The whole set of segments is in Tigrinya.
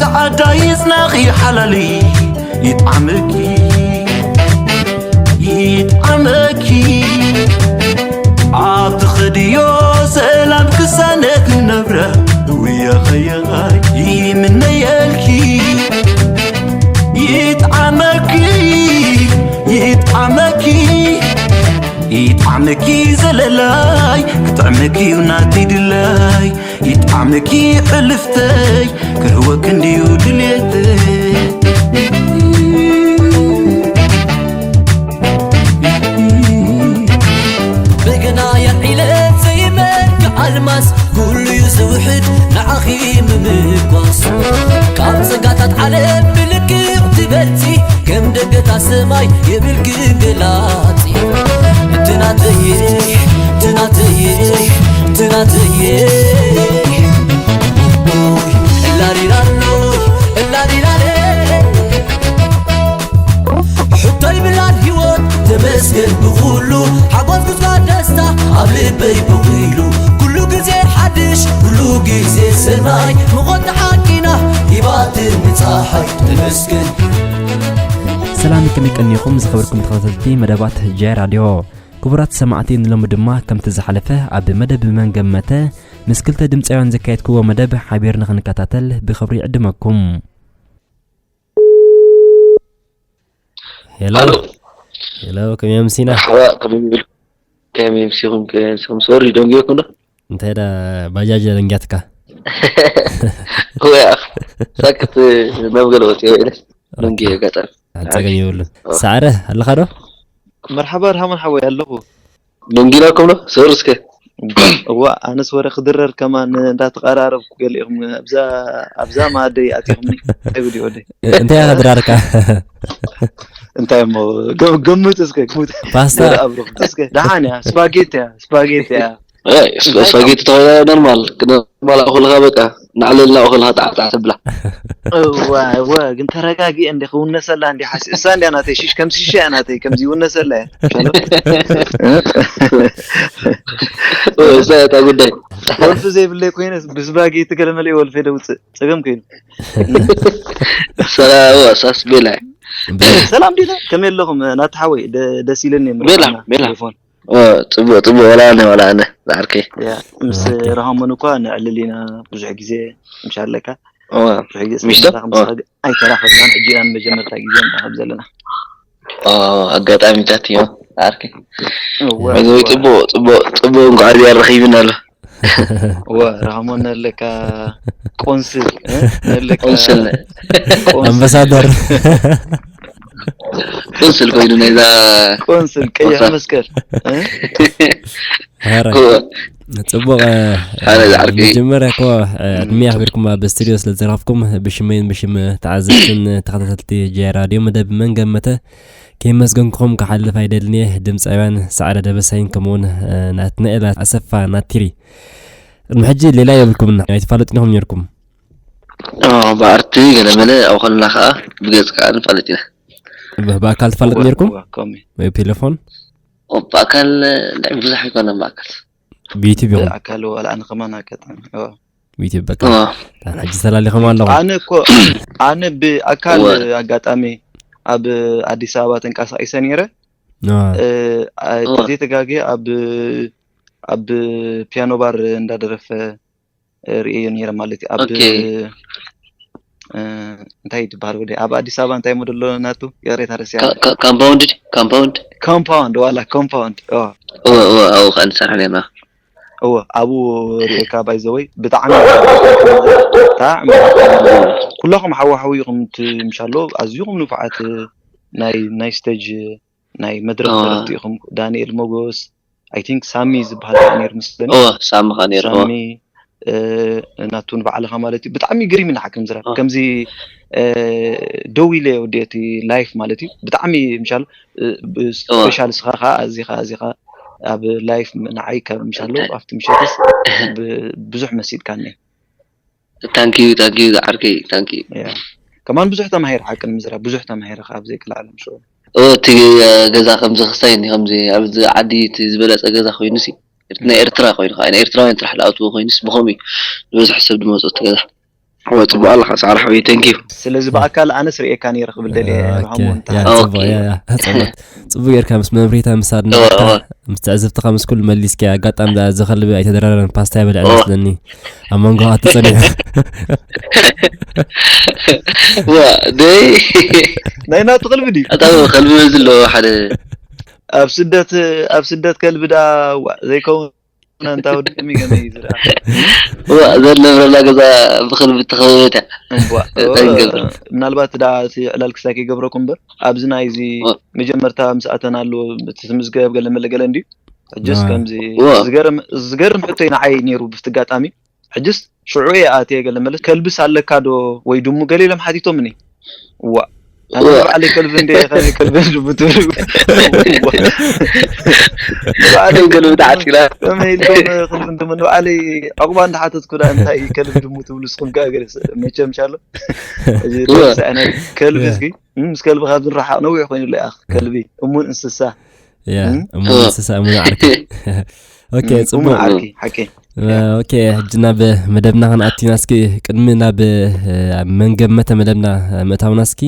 ጻዕዳ ይጽናኺ ሓላሊ ይጥዓመኪ ይጥዓመኪ ኣብ ትኸድዮ ሰላም ክሳነት ንነብረ ውየኸየኻይ ይምነየልኪ ይጥዓመኪ ይጥዓመኪ ይጥዓመኪ ዘለላይ ክጥዕመኪ እዩ ናተይ ድላይ ይጥዓመኪ ሕልፍተይ ክህወክ እንድዩ ድልየተይ ብግና የዒለ ዘይመልክ ኣልማስ ኩሉ እዩ ዝውሕድ ንዓኺ ምምጓስ ካብ ጸጋታት ዓለም ብልክዕ ትበልጺ ከም ደገታ ሰማይ የብልኪ ገላጺ ትናተየ ትናተየ ትናተየ እላሪራሎ እላሪራለ ሕቶ ይብላን ህይወት ተመስገን ብኩሉ ሓጎስ ጉስጓድ ደስታ ኣብ ልበይ ብቑሉ ኩሉ ግዜ ሓድሽ ኩሉ ግዜ ሰናይ ምኾን ሓቂና ሂባትን ንፀሓይ ተመስገን ሰላም ከመይ ቀኒኹም ዝኸበርኩም ተኸታተልቲ መደባት ጃይ ራድዮ ክቡራት ሰማዕቲ ንሎሚ ድማ ከምቲ ዝሓለፈ ኣብ መደብ መን ገመተ ምስ ክልተ ድምፃውያን ዘካየድክዎ መደብ ሓቢርና ክንከታተል ብኽብሪ ይዕድመኩም ሄሎ ኣሎ ሄሎ ከመይ ኣምሲና መርሓባ ከመይ ይብል ከመይ ምሲኹም ከመይ ምሲኹም ሶሪ ደንጊኹም ዶ እንታይ ዳ ባጃጅ ደንጊያትካ ወይ ኣኽ ሳክት ናብ ገለ ወፂኦ ኢለ ደንጊ ኣጋጣሚ ጸገም የብሉን ሳዕረ ኣለኻ ዶ መርሓባ ርሃመን ሓወይ ኣለኹ ደንጊናኩም ዶ ሶሪ እስከ እዋ ኣነስ ወረ ክድረር ከማን እንዳተቐራረብኩ ገሊኹም ኣብዛ ኣብዛ ማደይ ኣቲኹም ይብል ይወደይ እንታይ ኢኻ ድራርካ እንታይ እሞ ገ- ገምት እስከ ግምት ፓስታ ገለ ኣብርኹ እስከ ደሓን እያ ስፓጌቲ እያ ስፓጌቲ እያ ስፓጌቲ ተኾይና ኖርማል ኖርማል ኣኹልካ በቃ ንዓለልና ኣኹልካ ጣዕጣዕ ተብላ እዋ እዋ ግን ተረጋጊ እንዲ ክውነሰላ እንዲ ሓሲ እሳ እንዲያ ናተይ ሽሽ ከም ሽሽ እያ ናተይ ከምዚ ይውነሰላ እያ እሳ እታ ጉዳይ ወልፊ ዘይብለይ ኮይነ ብስባጌ ትገለመለ ወልፌ ደውፅእ ፀገም ኮይኑ ሰላም ሳስ ቤላ ሰላም ዲና ከመይ ኣለኹም ናቲ ሓወይ ደ- ደስ ኢለኒ ቤላ፣ ቤላ። ጽቡቅ ጽቡቅ ወላ ኣነ ወላ ኣነ ዝዓርከይ ያ ምስ ረሃሞን እኳ ንዕልል ኢና ብዙሕ ግዜ ምሽ ኣለካ እዋ፣ ብዙሕ ግዜ ምሽ ስንራኸብ ዶ? ምስ ኣይተራኸብናን ሕጂ ኢና ንመጀመርታ ግዜ ንራኸብ ዘለና ኣጋጣሚታት እዮም ዝዓርከይ እወ፣ ወይ እወ። ጽቡቅ ጽቡቅ ጽቡቅ እንኳዕ እዚኣ ረኺብና ኣሎ እወ ረሃሞን ኣለካ ቆንስል እ? ኣለካ ቆንስል ቆንስል። ኣምባሳደር ቆንስል ኮይኑ ናይዛ ቆንስል ቀይሕ ቆንስል። መስቀል እ? ኧረ፣ እወ፣ ጽቡቕ እ፣ ኣነ ዝዓርከይ። መጀመርያ እኮ እ፣ ዕድመ ኣኽቢርኩም ኣብ ስቱድዮ ስለ ዝረኸብኩም ብሽመይን ብሽም ተዓዘብትን ተኸታተልቲ ጃይ ራድዮ መደብ መን ገመተ ከየመስገንኩኹም ክሓልፍ ኣይደልን እየ። ድምፃውያን ሰዓረ ደበሳይን ከምኡውን እ፣ ናትናኤል ኣሰፋ ናቲሪ ቅድሚ ሕጂ ሌላ የብልኩምና ኣይትፋለጡን ኢኹም ነርኩም። ኦ፣ ብኣርቲ ገለመለ ኣብ ከለና ከዓ ብገጽ ከዓ ንፋለጥ ኢና ብ- ብኣካል ትፋለጥ ነርኩም እወ፣ ከምኡ። ወይ ብቴሌፎን ኦ፣ ብኣካል ናይ ብዙሕ ኣይኮነን ብኣካል ብዩቲብ ኢኹም ኣካል ዋላ ኣነ ከማን ኣጋጣሚ እወ። ብዩቲብ በቃ እዋ፣ ሕጂ ተላሊኹም ኣለኹም ኣነ እኮ ኣነ ብኣካል እወ። ኣጋጣሚ ኣብ ኣዲስ ኣበባ ተንቀሳቒሰ ነይረ አ፣ እ፣ ኣ- እወ። ተዘይተጋግየ ኣብ ኣብ ፒያኖ ባር እንዳደረፈ ርእየዮ ነይረ ማለት እዩ ኣብ ኦኬ። እ፣ እንታይ ትበሃል ወደ ኣብ ኣዲስ ኣበባ እንታይ ሞደሎ ናቱ ይቕሬታ ረሲያ ካ- ካ- ካምፓውንድ ድዩ? ካምፓውንድ ኮምፓውንድ ዋላ ኮምፓውንድ ኦ እወ እወ ኣብኡ ከዓ ንሰርሕ ነርና እወ ኣብኡ ርእየካ ባይዘወይ ብጣዕሚ ብጣዕሚ ኩላኹም ሓዋሓዊ ኢኹም ትምሻሎ ኣዝኹም ንፉዓት ናይ ናይ ስቴጅ ናይ መድረኽ እወ። ደረፍቲ ኢኹም ዳንኤል ሞጎስ ኣይ ቲንክ ሳሚ ዝበሃል ከዓ ነይሩ ምስለኒ እወ ሳሚ ከዓ ነይሩ እወ ሳሚ እ፣ ናቱ ንባዕልኻ ማለት እዩ ብጣዕሚ ግሪም ኢና ሓክም ዝረብ እ። ከምዚ እ፣ ደው ኢለ ወዲ እቲ ላይፍ ማለት እዩ ብጣዕሚ ምሻል ስፔሻል ስኻ ከዓ ኣዚኻ ኣዚኻ ኣብ ላይፍ ንዓይ ካብ ምሻሎ ኣብቲ ምሸትስ ብ- ብዙሕ መሲጥካኒ ታንኪዩ ታንኪዩ ዝዓርከይ ታንኪዩ ያ። ከማን ብዙሕ ተማሂር ሓቅን ምዝራብ ብዙሕ ተማሂር ካብ ዘይክልዓለም ሸው ኦ፣ እቲ ገዛ ከምዚ ክስታይ እኒ ከምዚ ኣብዚ ዓዲ እቲ ዝበለፀ ገዛ ኮይኑ ሲ ናይ ኤርትራ ኮይኑ ከዓ ናይ ኤርትራውያን ጥራሕ ዝኣትዎ ኮይኑስ ብኸምኡ እዩ ዝበዝሑ ሰብ ዝመፁ እቲ ገዛ እወ፣ ጽቡቕ ኣለኻ ሰዓረ ሓወይ፣ thank you። ስለዚ ብኣካል ኣነስ ርእየካ ነይረ ክብል ደልየ። ኦኬ፣ ብሃሞን ያ ተሓ- ጽቡቅ ያ ያ ጽቡቅ ጸቡቅ ጌርካ ምስ መብሬታ ምስ እወ ኣድነቅታ እወ ምስ ትዕዝብትኻ ምስ ኩሉ መሊስካ ኣጋጣሚ ዳ እዚ ከልቢ ኣይተደራረን ፓስታ ይበልዕ እወ መስለኒ ኣብ መንጎ ኣትጸኒሑ ዋ ደይ ናይ ናቱ ክልቢ ድዩ? ኣታ ከልቢ ዘሎ ሓደ ኣብ ስደት ኣብ ስደት ከልቢ ዳ ዋ ዘይከውን ኣንታ ወዲ ከመይ ከመይ እዩ ዝረኣ? ዋ ዘነብረላ ገዛ ብኸልቢ ተኸበበት እያ። እምቧ እንታይ ንገብር? ምናልባት ዳ እቲ ዕላል ክስታይ ከይገብረኩም እምበር ኣብዚ ናይዚ ዋ መጀመርታ ምስ ኣተና ኣሎ እቲ ትምዝገብ ገለ መለ ገለ እንድዩ ሕጅስ ዋ ከምዚ ዋ ዝገርም ዝገርም ሕቶ እዩ ንዓይ ነይሩ ብፍትጋጣሚ ሕጅስ ሽዑ እየ ኣትየ ገለ መለስ ከልብስ ኣለካ ዶ ወይ ድሙ ገለ ኢሎም ሓቲቶምኒ ዋ ኣነ ዋ ንባዕለይ ከልቢ እንደ ከመይ ከልቢ ድሙ ትብሉ ዋ ንባዕለይ ከም ገለ ብታዕት ግላ ከመይ ኢልኩም ከልቢ ድሙ ንባዕለይ ዕቑባ እንዳሓተትኩ ዳ እንታይ እዩ ከልቢ ድሙ ትብሉ ንስኹም ከ ገለ መቸም ሻሎ እዚ ዋ ተወሳኣነ ከልቢ ያ እስኪ ምስ ከልቢ ካብ ዝረሓቕ ነዊሕ ኮይኑ ለኣኽ ከልቢ እሙን እንስሳ ያ እም? እሙን እንስሳ እሙን ዓርኪ ኦኬ እም፣ እሙን ጽቡቅ ዓርኪ ሓቂ ያ ኦኬ ሕጂ ናብ መደብና ክንኣቲና እስኪ ቅድሚ ናብ ኣብ መንገብ መተ መደብና ምእታውና እስኪ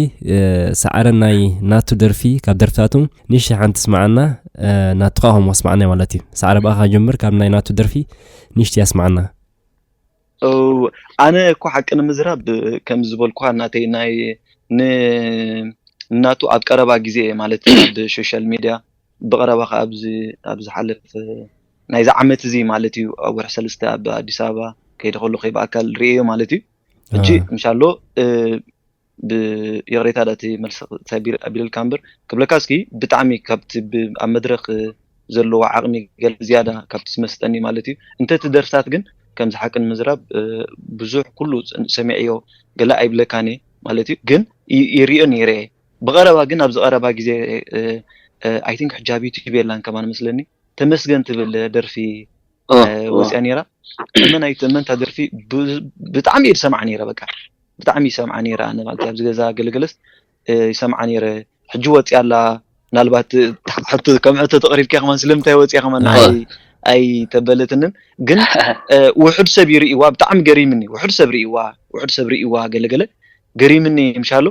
ሰዓረ ናይ ናቱ ደርፊ ካብ ደርፍታቱ ንሽ ሓንቲ ስማዓና ናቱ ከዓ ከምኡ ስማዓና ማለት እዩ ሰዓረ ብኣኻ ጀምር ካብ ናይ ናቱ ደርፊ ንሽቲ ያስማዓና ኦ፣ ኣነ እኮ ሓቂ ንምዝራብ ከም ዝበልኩኻ ናተይ ናይ ን እናቱ ኣብ ቀረባ ግዜ ማለት ኣብ ሶሻል ሚድያ ብቐረባ ከ ኣብዚ ኣብ ዝሓለፈ ናይዚ ዓመት እዚ ማለት እዩ ኣብ ወርሒ ሰለስተ ኣብ ኣዲስ ኣበባ ከይደ ከሎ ከይ ብኣካል ርእዮ ማለት እዩ ሕጂ ምሻሎ ይቕሬታ ዳቲ መልሲ ኣቢለልካ እምበር ክብለካ እስኪ ብጣዕሚ ካብቲ ኣብ መድረክ ዘለዎ ዓቕሚ ገለ ዝያዳ ካብቲ ዝመስጠኒ ማለት እዩ እንተ እቲ ደርፍታት ግን ከምዚ ሓቂ ንምዝራብ ብዙሕ ኩሉ ሰሚዐዮ ገለ ኣይብለካን እየ ማለት እዩ ግን ይሪኦ ነይረ እየ ብቐረባ ግን ኣብዚ ቀረባ ግዜ ኣይ ቲንክ ሕጂ ኣብ ዩቲብ የላን ከማን መስለኒ ተመስገን ትብል ደርፊ ወፅያ ነይራ መን ኣይትእመን እታ ደርፊ ብጣዕሚ እየ ዝሰምዓ ነይረ በቃ ብጣዕሚ ይሰምዓ ነይረ ኣነ ማለት ኣብዚ ገዛ ገለገለስ ይሰምዓ ነይረ ሕጂ ወፅያ ኣላ ምናልባት ሕቶ ከም ሕቶ ተቕሪብካ ከማን ስለምንታይ ወፅያ ከማን ንዓይ ኣይተበለትንን ግን ውሑድ ሰብ ይርእይዋ ብጣዕሚ ገሪምኒ ውሑድ ሰብ ርእይዋ ውሑድ ሰብ ርእይዋ ገለገለ ገሪምኒ ምሻሎ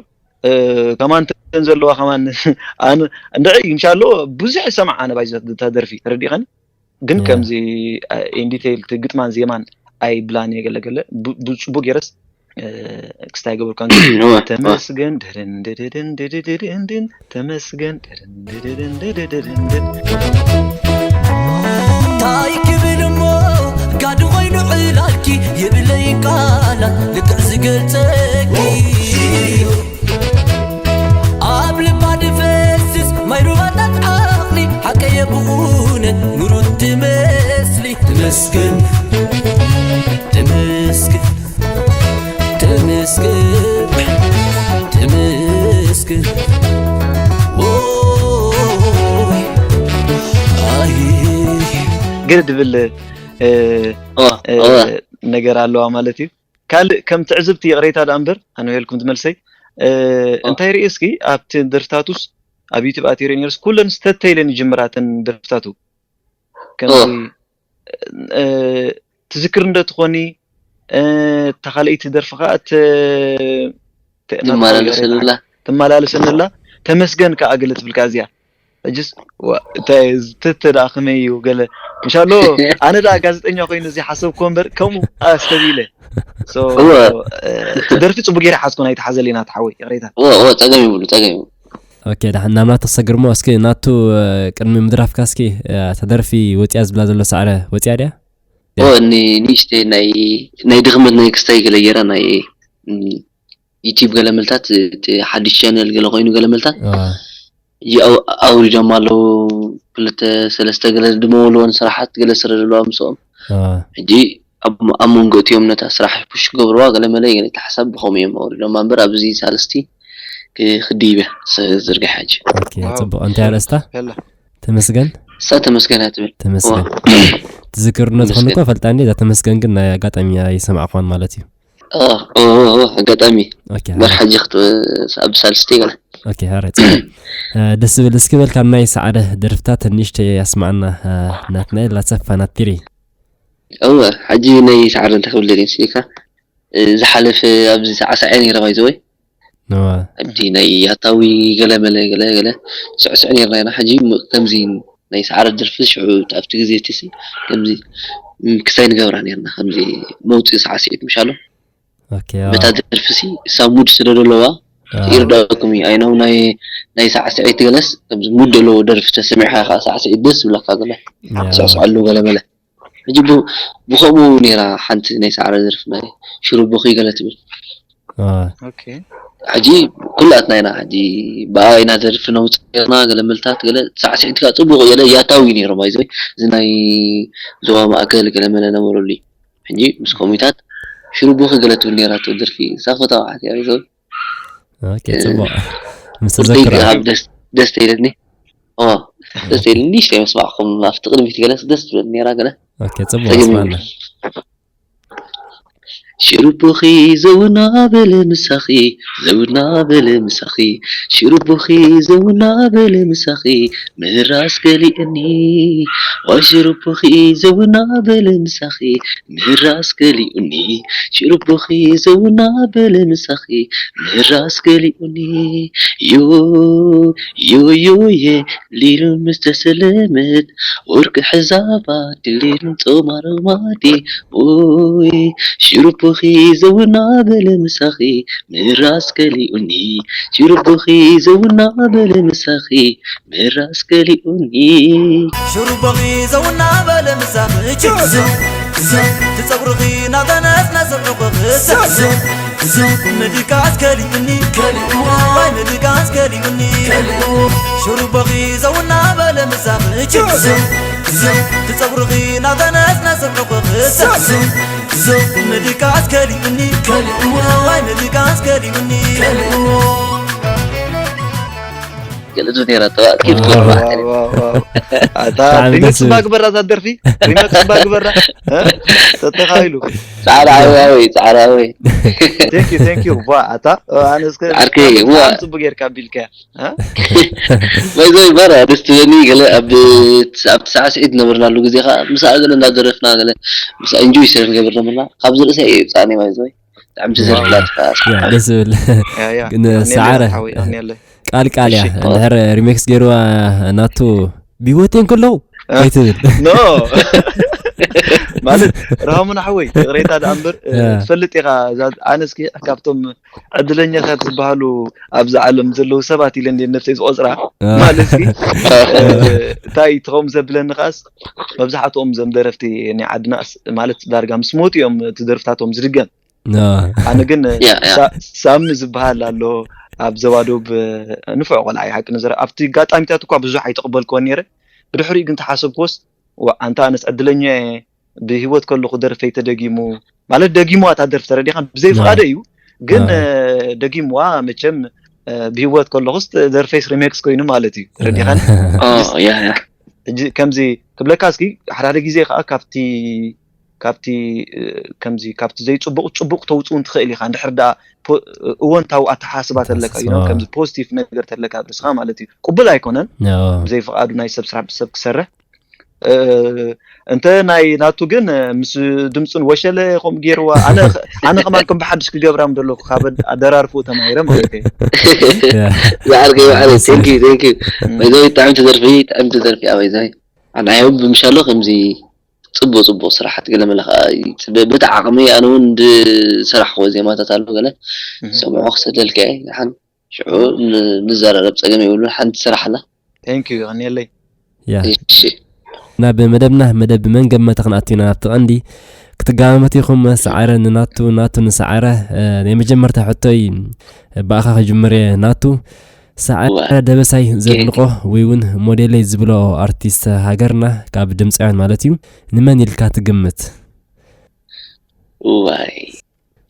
ከማን ተን ዘለዋ ከማን እንድዒ ምሻሎ ብዙሕ ይሰምዓ ኣነ ባይዘ እታ ደርፊ ተረዲኸኒ ግን ከምዚ ኢንዲቴይል ግጥማን ዜማን ኣይብላን እየ ገለገለ ብፅቡቅ ገይረስ ክስታይ ገበርካ ተመስገን ድድድድድድድን ተመስገን ድድድድድድድን እንታይ ክብል እሞ ጋዲ ኮይኑ ዕላልኪ የብለይ ቃላ ልክዕ ዝገልጸኪ ኣብ ልባ ድፈስስ ማይ ሩባታት ዓቕሊ ሓቀየ ብእውነት ምሩት ትመስሊ ትመስገን ትመስገን ትመስገን ትመስገን ገለ ድብል ነገር ኣለዋ ማለት እዩ ካልእ ከም ትዕዝብቲ ይቕሬታ ደኣ እምበር ኣንውየልኩም ዝመልሰይ እንታይ ርኢ እስኪ ኣብቲ ደርፍታቱስ ኣብ ዩቱብ ኣትዮ ርእየ ነይረስ ኩለን ስተተ ኢለን ይጅምራ እተን ደርፍታቱ ከምዚ ትዝክር እንደ ትኾኒ እታ ካልኣይቲ ደርፊ ከዓ ትመላለሰንላ ተመስገን ከዓ ገለ ትብልካ እዚኣ ሕጅስ እንታይ ትተ ደኣ ከመይ እዩ ገለ ምሻሎ ኣነ ደኣ ጋዜጠኛ ኮይኑ እዚ ሓሰብኩ እምበር ከምኡ ኣስተቢለ ደርፊ ፅቡቅ ገይረ ሓዝኮ ናይ ተሓዘሊና ተሓወይ ይቅሬታ ጸገም ይብሉ ጸገም ይብሉ ኦኬ ዳሕን ናብ ናቱ ክሰግር ሞ እስኪ ናቱ ቅድሚ ምድራፍካ እስኪ ተደርፊ ወፅያ ዝብላ ዘሎ ሳዕረ ወፅያ ድያ ንእሽተ ናይ ድኽመት ናይ ክስታይ ገለ ገይራ ናይ ዩቲብ ገለ መልታት እቲ ሓድሽ ቻነል ገለ ኮይኑ ገለ መልታት ኣውሪዶም ኣለዉ ክልተ ሰለስተ ገለ ድመወልዎን ስራሓት ገለ ስረ ዘለዋ ምስኦም ሕጂ ኣብ መንጎ እቲኦም ነታ ስራሕ ፑሽ ክገብርዋ ገለ መለ ገለ ሓሳብ ብኸምኡ እዮም ኣውሪዶም እምበር ኣብዚ ሳልስቲ ክድይበ ዝርግሐ ሕጂ ጽቡቅ እንታይ ኣርእስታ ተመስገን እሳ ተመስገን እያ ትብል ተመስገን ትዝክር ነትኾን እኮ ፈልጣ እንዴ እዛ ተመስገን ግን ናይ ኣጋጣሚ ኣይሰማዕኳን ማለት እዩ ኣጋጣሚ መርሓ ጀኽት ኣብ ሳልስቲ ገለ ኦኬ ሀረ ደስ ዝብል እስኪ በል ካብ ናይ ሰዓደ ደርፍታት ንእሽተይ ኣስማዕና ናትናኤል ላሰፋ ናትሪ እወ ሕጂ ናይ ሰዓደ እንታይ ክብል ደልየ ስኢካ ዝሓለፈ ኣብዚ ሳዕሳዒ ነይረ ባይዘወይ ኣብቲ ናይ ያታዊ ገለ መለ ገለ ገለ ስዕስዕ ነርና ኢና። ሕጂ ከምዚ ናይ ሰዓረ ደርፊ ሽዑ ኣብቲ ግዜ እቲ ሲ ከምዚ ክሳይ ንገብራ ነርና ከምዚ መውፅኢ ሳዕስዒት ምሻሎ በታ ደርፊ ሲ እሳ ሙድ ስለ ዘለዋ ይርዳእኩም እዩ። ኣይነው ናይ ናይ ሳዕስዒት ገለስ ከምዚ ሙድ ዘለዎ ደርፊ ተሰሚዕካ ከዓ ሳዕስዒት ደስ ዝብለካ ገለ ስዕስዕ ኣለዉ ገለ መለ ሕጂ ብኸምኡ ነይራ ሓንቲ ናይ ሰዓረ ደርፊ ናይ ሽሩቦኺ ገለ ትብል ሕጂ ኩላትና ኢና ሕጂ ብኣ ኢና ደርፊ ነውፅና ገለ መልታት ገለ ሳዕስዒት ከዓ ፅቡቅ ገለ ያታዊ ነይሩ ማይዘ እዚ ናይ ዞባ ማእከል ገለ መለ ነበረሉ እዩ ሕጂ ምስ ኮሚታት ሽሩቦኺ ገለ ትብል ነይራ ደርፊ ሳፈታዊ ዓት እያ ይዘው ጽቡቅ ምስ ተዘክሮ ደስ ተይለኒ ደስ ተይለኒ ንሽተይ መስማዕኩም ኣብቲ ቅድሚት ገለስ ደስ ትብል ነይራ ገለ ጽቡቅ ስማና ሽሩቦኺ ዘውና በለ ምሳኺ ዘውና በለ ምሳኺ ሽሩቦኺ ዘውና በለ ምሳኺ ምህራስ ከሊእኒ ዋ ሽሩቦኺ ዘውና በለ ምሳኺ ምህራስ ከሊኡኒ ሽሩቦኺ ዘውና በለ ምሳኺ ምህራስ ከሊኡኒ ዮ ዮ ዮ የ ሊሉ ምስ ተሰለመት ወርቂ ሕዛባ ድሌን ጾማሮማቴ ኦይ ሽሩቦኺ ዘውና በለ ምሳኺ ምህራስ ከሊኡኒ ሽሩቦኺ ዘውና በለ ምሳኺ ምህራስ ከሊኡኒ ሽሩቦኺ ዘውና በለ ምሳኺ ችክ ዝም ዝም ትጸጉርኺ ናተነስነስዑ ክኽስዕ ዝም ዝም ምድቃስ ከሊኡኒ ከሊኡ ዋይ ምድቃስ ከሊኡኒ ከሊኡ ሽሩቦኺ ዘውና በለ ምሳኺ ችክ ዝም ዝም ትጸጉርኺ ናተነስነስዑ ክኽስዕ ዝም ዝም ምድቃስ ከሊኡኒ ከሊኡ ዋይ ምድቃስ ከሊኡኒ ከሊኡ ገለጹ ነይራ ተባእኪት ጎርባ ኣታ ሪመክስ ባግበራ እዛ ደርፊ ሪመክስ ባግበራ ተተኻኢሉ ጻዕዳ ኣበይ ጻዕዳ ኣበይ thank you thank you ዋ ኣታ ኣነስ ዓርከይ ዋ ጽቡቅ ጌርካ ኣቢልካያ ባይዘይ ባራ ደስ ትበኒ ገለ ኣብ ኣብቲ ሳዕስዒት ነበርናሉ ግዜ ከዓ ምስኣ ገለ እንዳደረፍና ገለ ምስኣ ኢንጆይ ስለ ንገብር ነበርና ካብዚ ርእሰ እየ ይውፃእኒ ባይዘይ ብጣዕሚ ትዘርፍላት ደስ ዝብል ግን ሰዓረ ቃል ቃል እያ እንድሕር ሪሜክስ ገይርዋ ናቱ ብሂወት እየ እንከለዉ ኣይትብል ኖ ማለት ረሃሙና ሓወይ ቅሬታ ደኣ እምበር ትፈልጥ ኢኻ ኣነስኪ ካብቶም ዕድለኛታት ዝበሃሉ ኣብዚ ዓለም ዘለዉ ሰባት ኢለ እንደ ነብሰይ ዝቆፅራ ማለት ሲ እንታይ ትኸም ዘብለኒ ከዓስ መብዛሕትኦም ዘም ደረፍቲ ናይ ዓድናስ ማለት ዳርጋ ምስ ሞት እዮም እቲ ደርፍታቶም ዝድገም ኣነ ግን ሳሚ ዝበሃል ኣሎ ኣብ ዘባዶብ ንፍዑ ቆልዓ ሓቂ ንዘረ ኣብቲ ኣጋጣሚታት እኳ ብዙሕ ኣይተቕበልክዎ ነይረ ብድሕሪኡ ግን ተሓሰብክዎስ ኣንታ ኣነስ ዕድለኛ ብሂወት ከለኹ ደርፈይ ተደጊሙ ማለት ደጊምዋ እታ ደርፊ ተረዲኻ ብዘይ ፍቓደ እዩ ግን ደጊምዋ መቸም ብሂወት ከለኹስ ደርፈይስ ሪሜክስ ኮይኑ ማለት እዩ ተረዲኻን ከምዚ ክብለካ እስኪ ሓደ ሓደ ግዜ ከዓ ካብቲ ካብቲ ከምዚ ካብቲ ዘይፅቡቅ ፅቡቅ ተውፅኡ እንትኽእል ኢካ እንድሕር ዳ እወንታዊ ኣተሓስባ ተለካ እዩ ከምዚ ፖዚቲቭ ነገር ተለካ ርእስካ ማለት እዩ ቅቡል ኣይኮነን ብዘይ ፍቃዱ ናይ ሰብ ስራሕ ብሰብ ክሰርሕ እንተ ናይ ናቱ ግን ምስ ድምፁን ወሸለ ከምኡ ገይርዋ ኣነ ኣነ ከማን ከም ብሓድሽ ክገብራም ዘለኩ ካብ ኣደራርፍኡ ተማሂረ ማለት እዩ ዝዓርከይ ባዕለይ thank you thank you ባይዘይ ብጣዕሚ ትደርፊ ብጣዕሚ ትደርፊ ኣበይ ዘይ ኣነ ኣይሁብ ብምሻሎ ከምዚ ፅቡቅ ፅቡቅ ስራሓት ገለ መለ ከዓ ይፅበ በቲ ዓቅመይ ኣነ እውን ዝሰራሕክዎ ዜማታት ኣሎ ገለ ሰምዖ ክሰደልካ እየ ደሓን ሽዑ ንዘራረብ ፀገም የብሉን ሓንቲ ስራሕ ኣላ thank you የቀንየለይ ያ እሺ ናብ መደብና መደብ መን ገመተ ክንኣቱ ኢና ኣብቲ ቀንዲ ክትጋመመት ኢኹም ሰዓረ ንናቱ ናቱ ንሰዓረ ናይ መጀመርታ ሕቶይ ብኣኻ ክጅምር እየ ናቱ ሰዓረ ደበሳይ ዘድንቆ ወይ እውን ሞዴለይ ዝብሎ ኣርቲስት ሃገርና ካብ ድምፃውያን ማለት እዩ ንመን ኢልካ ትግምት ዋይ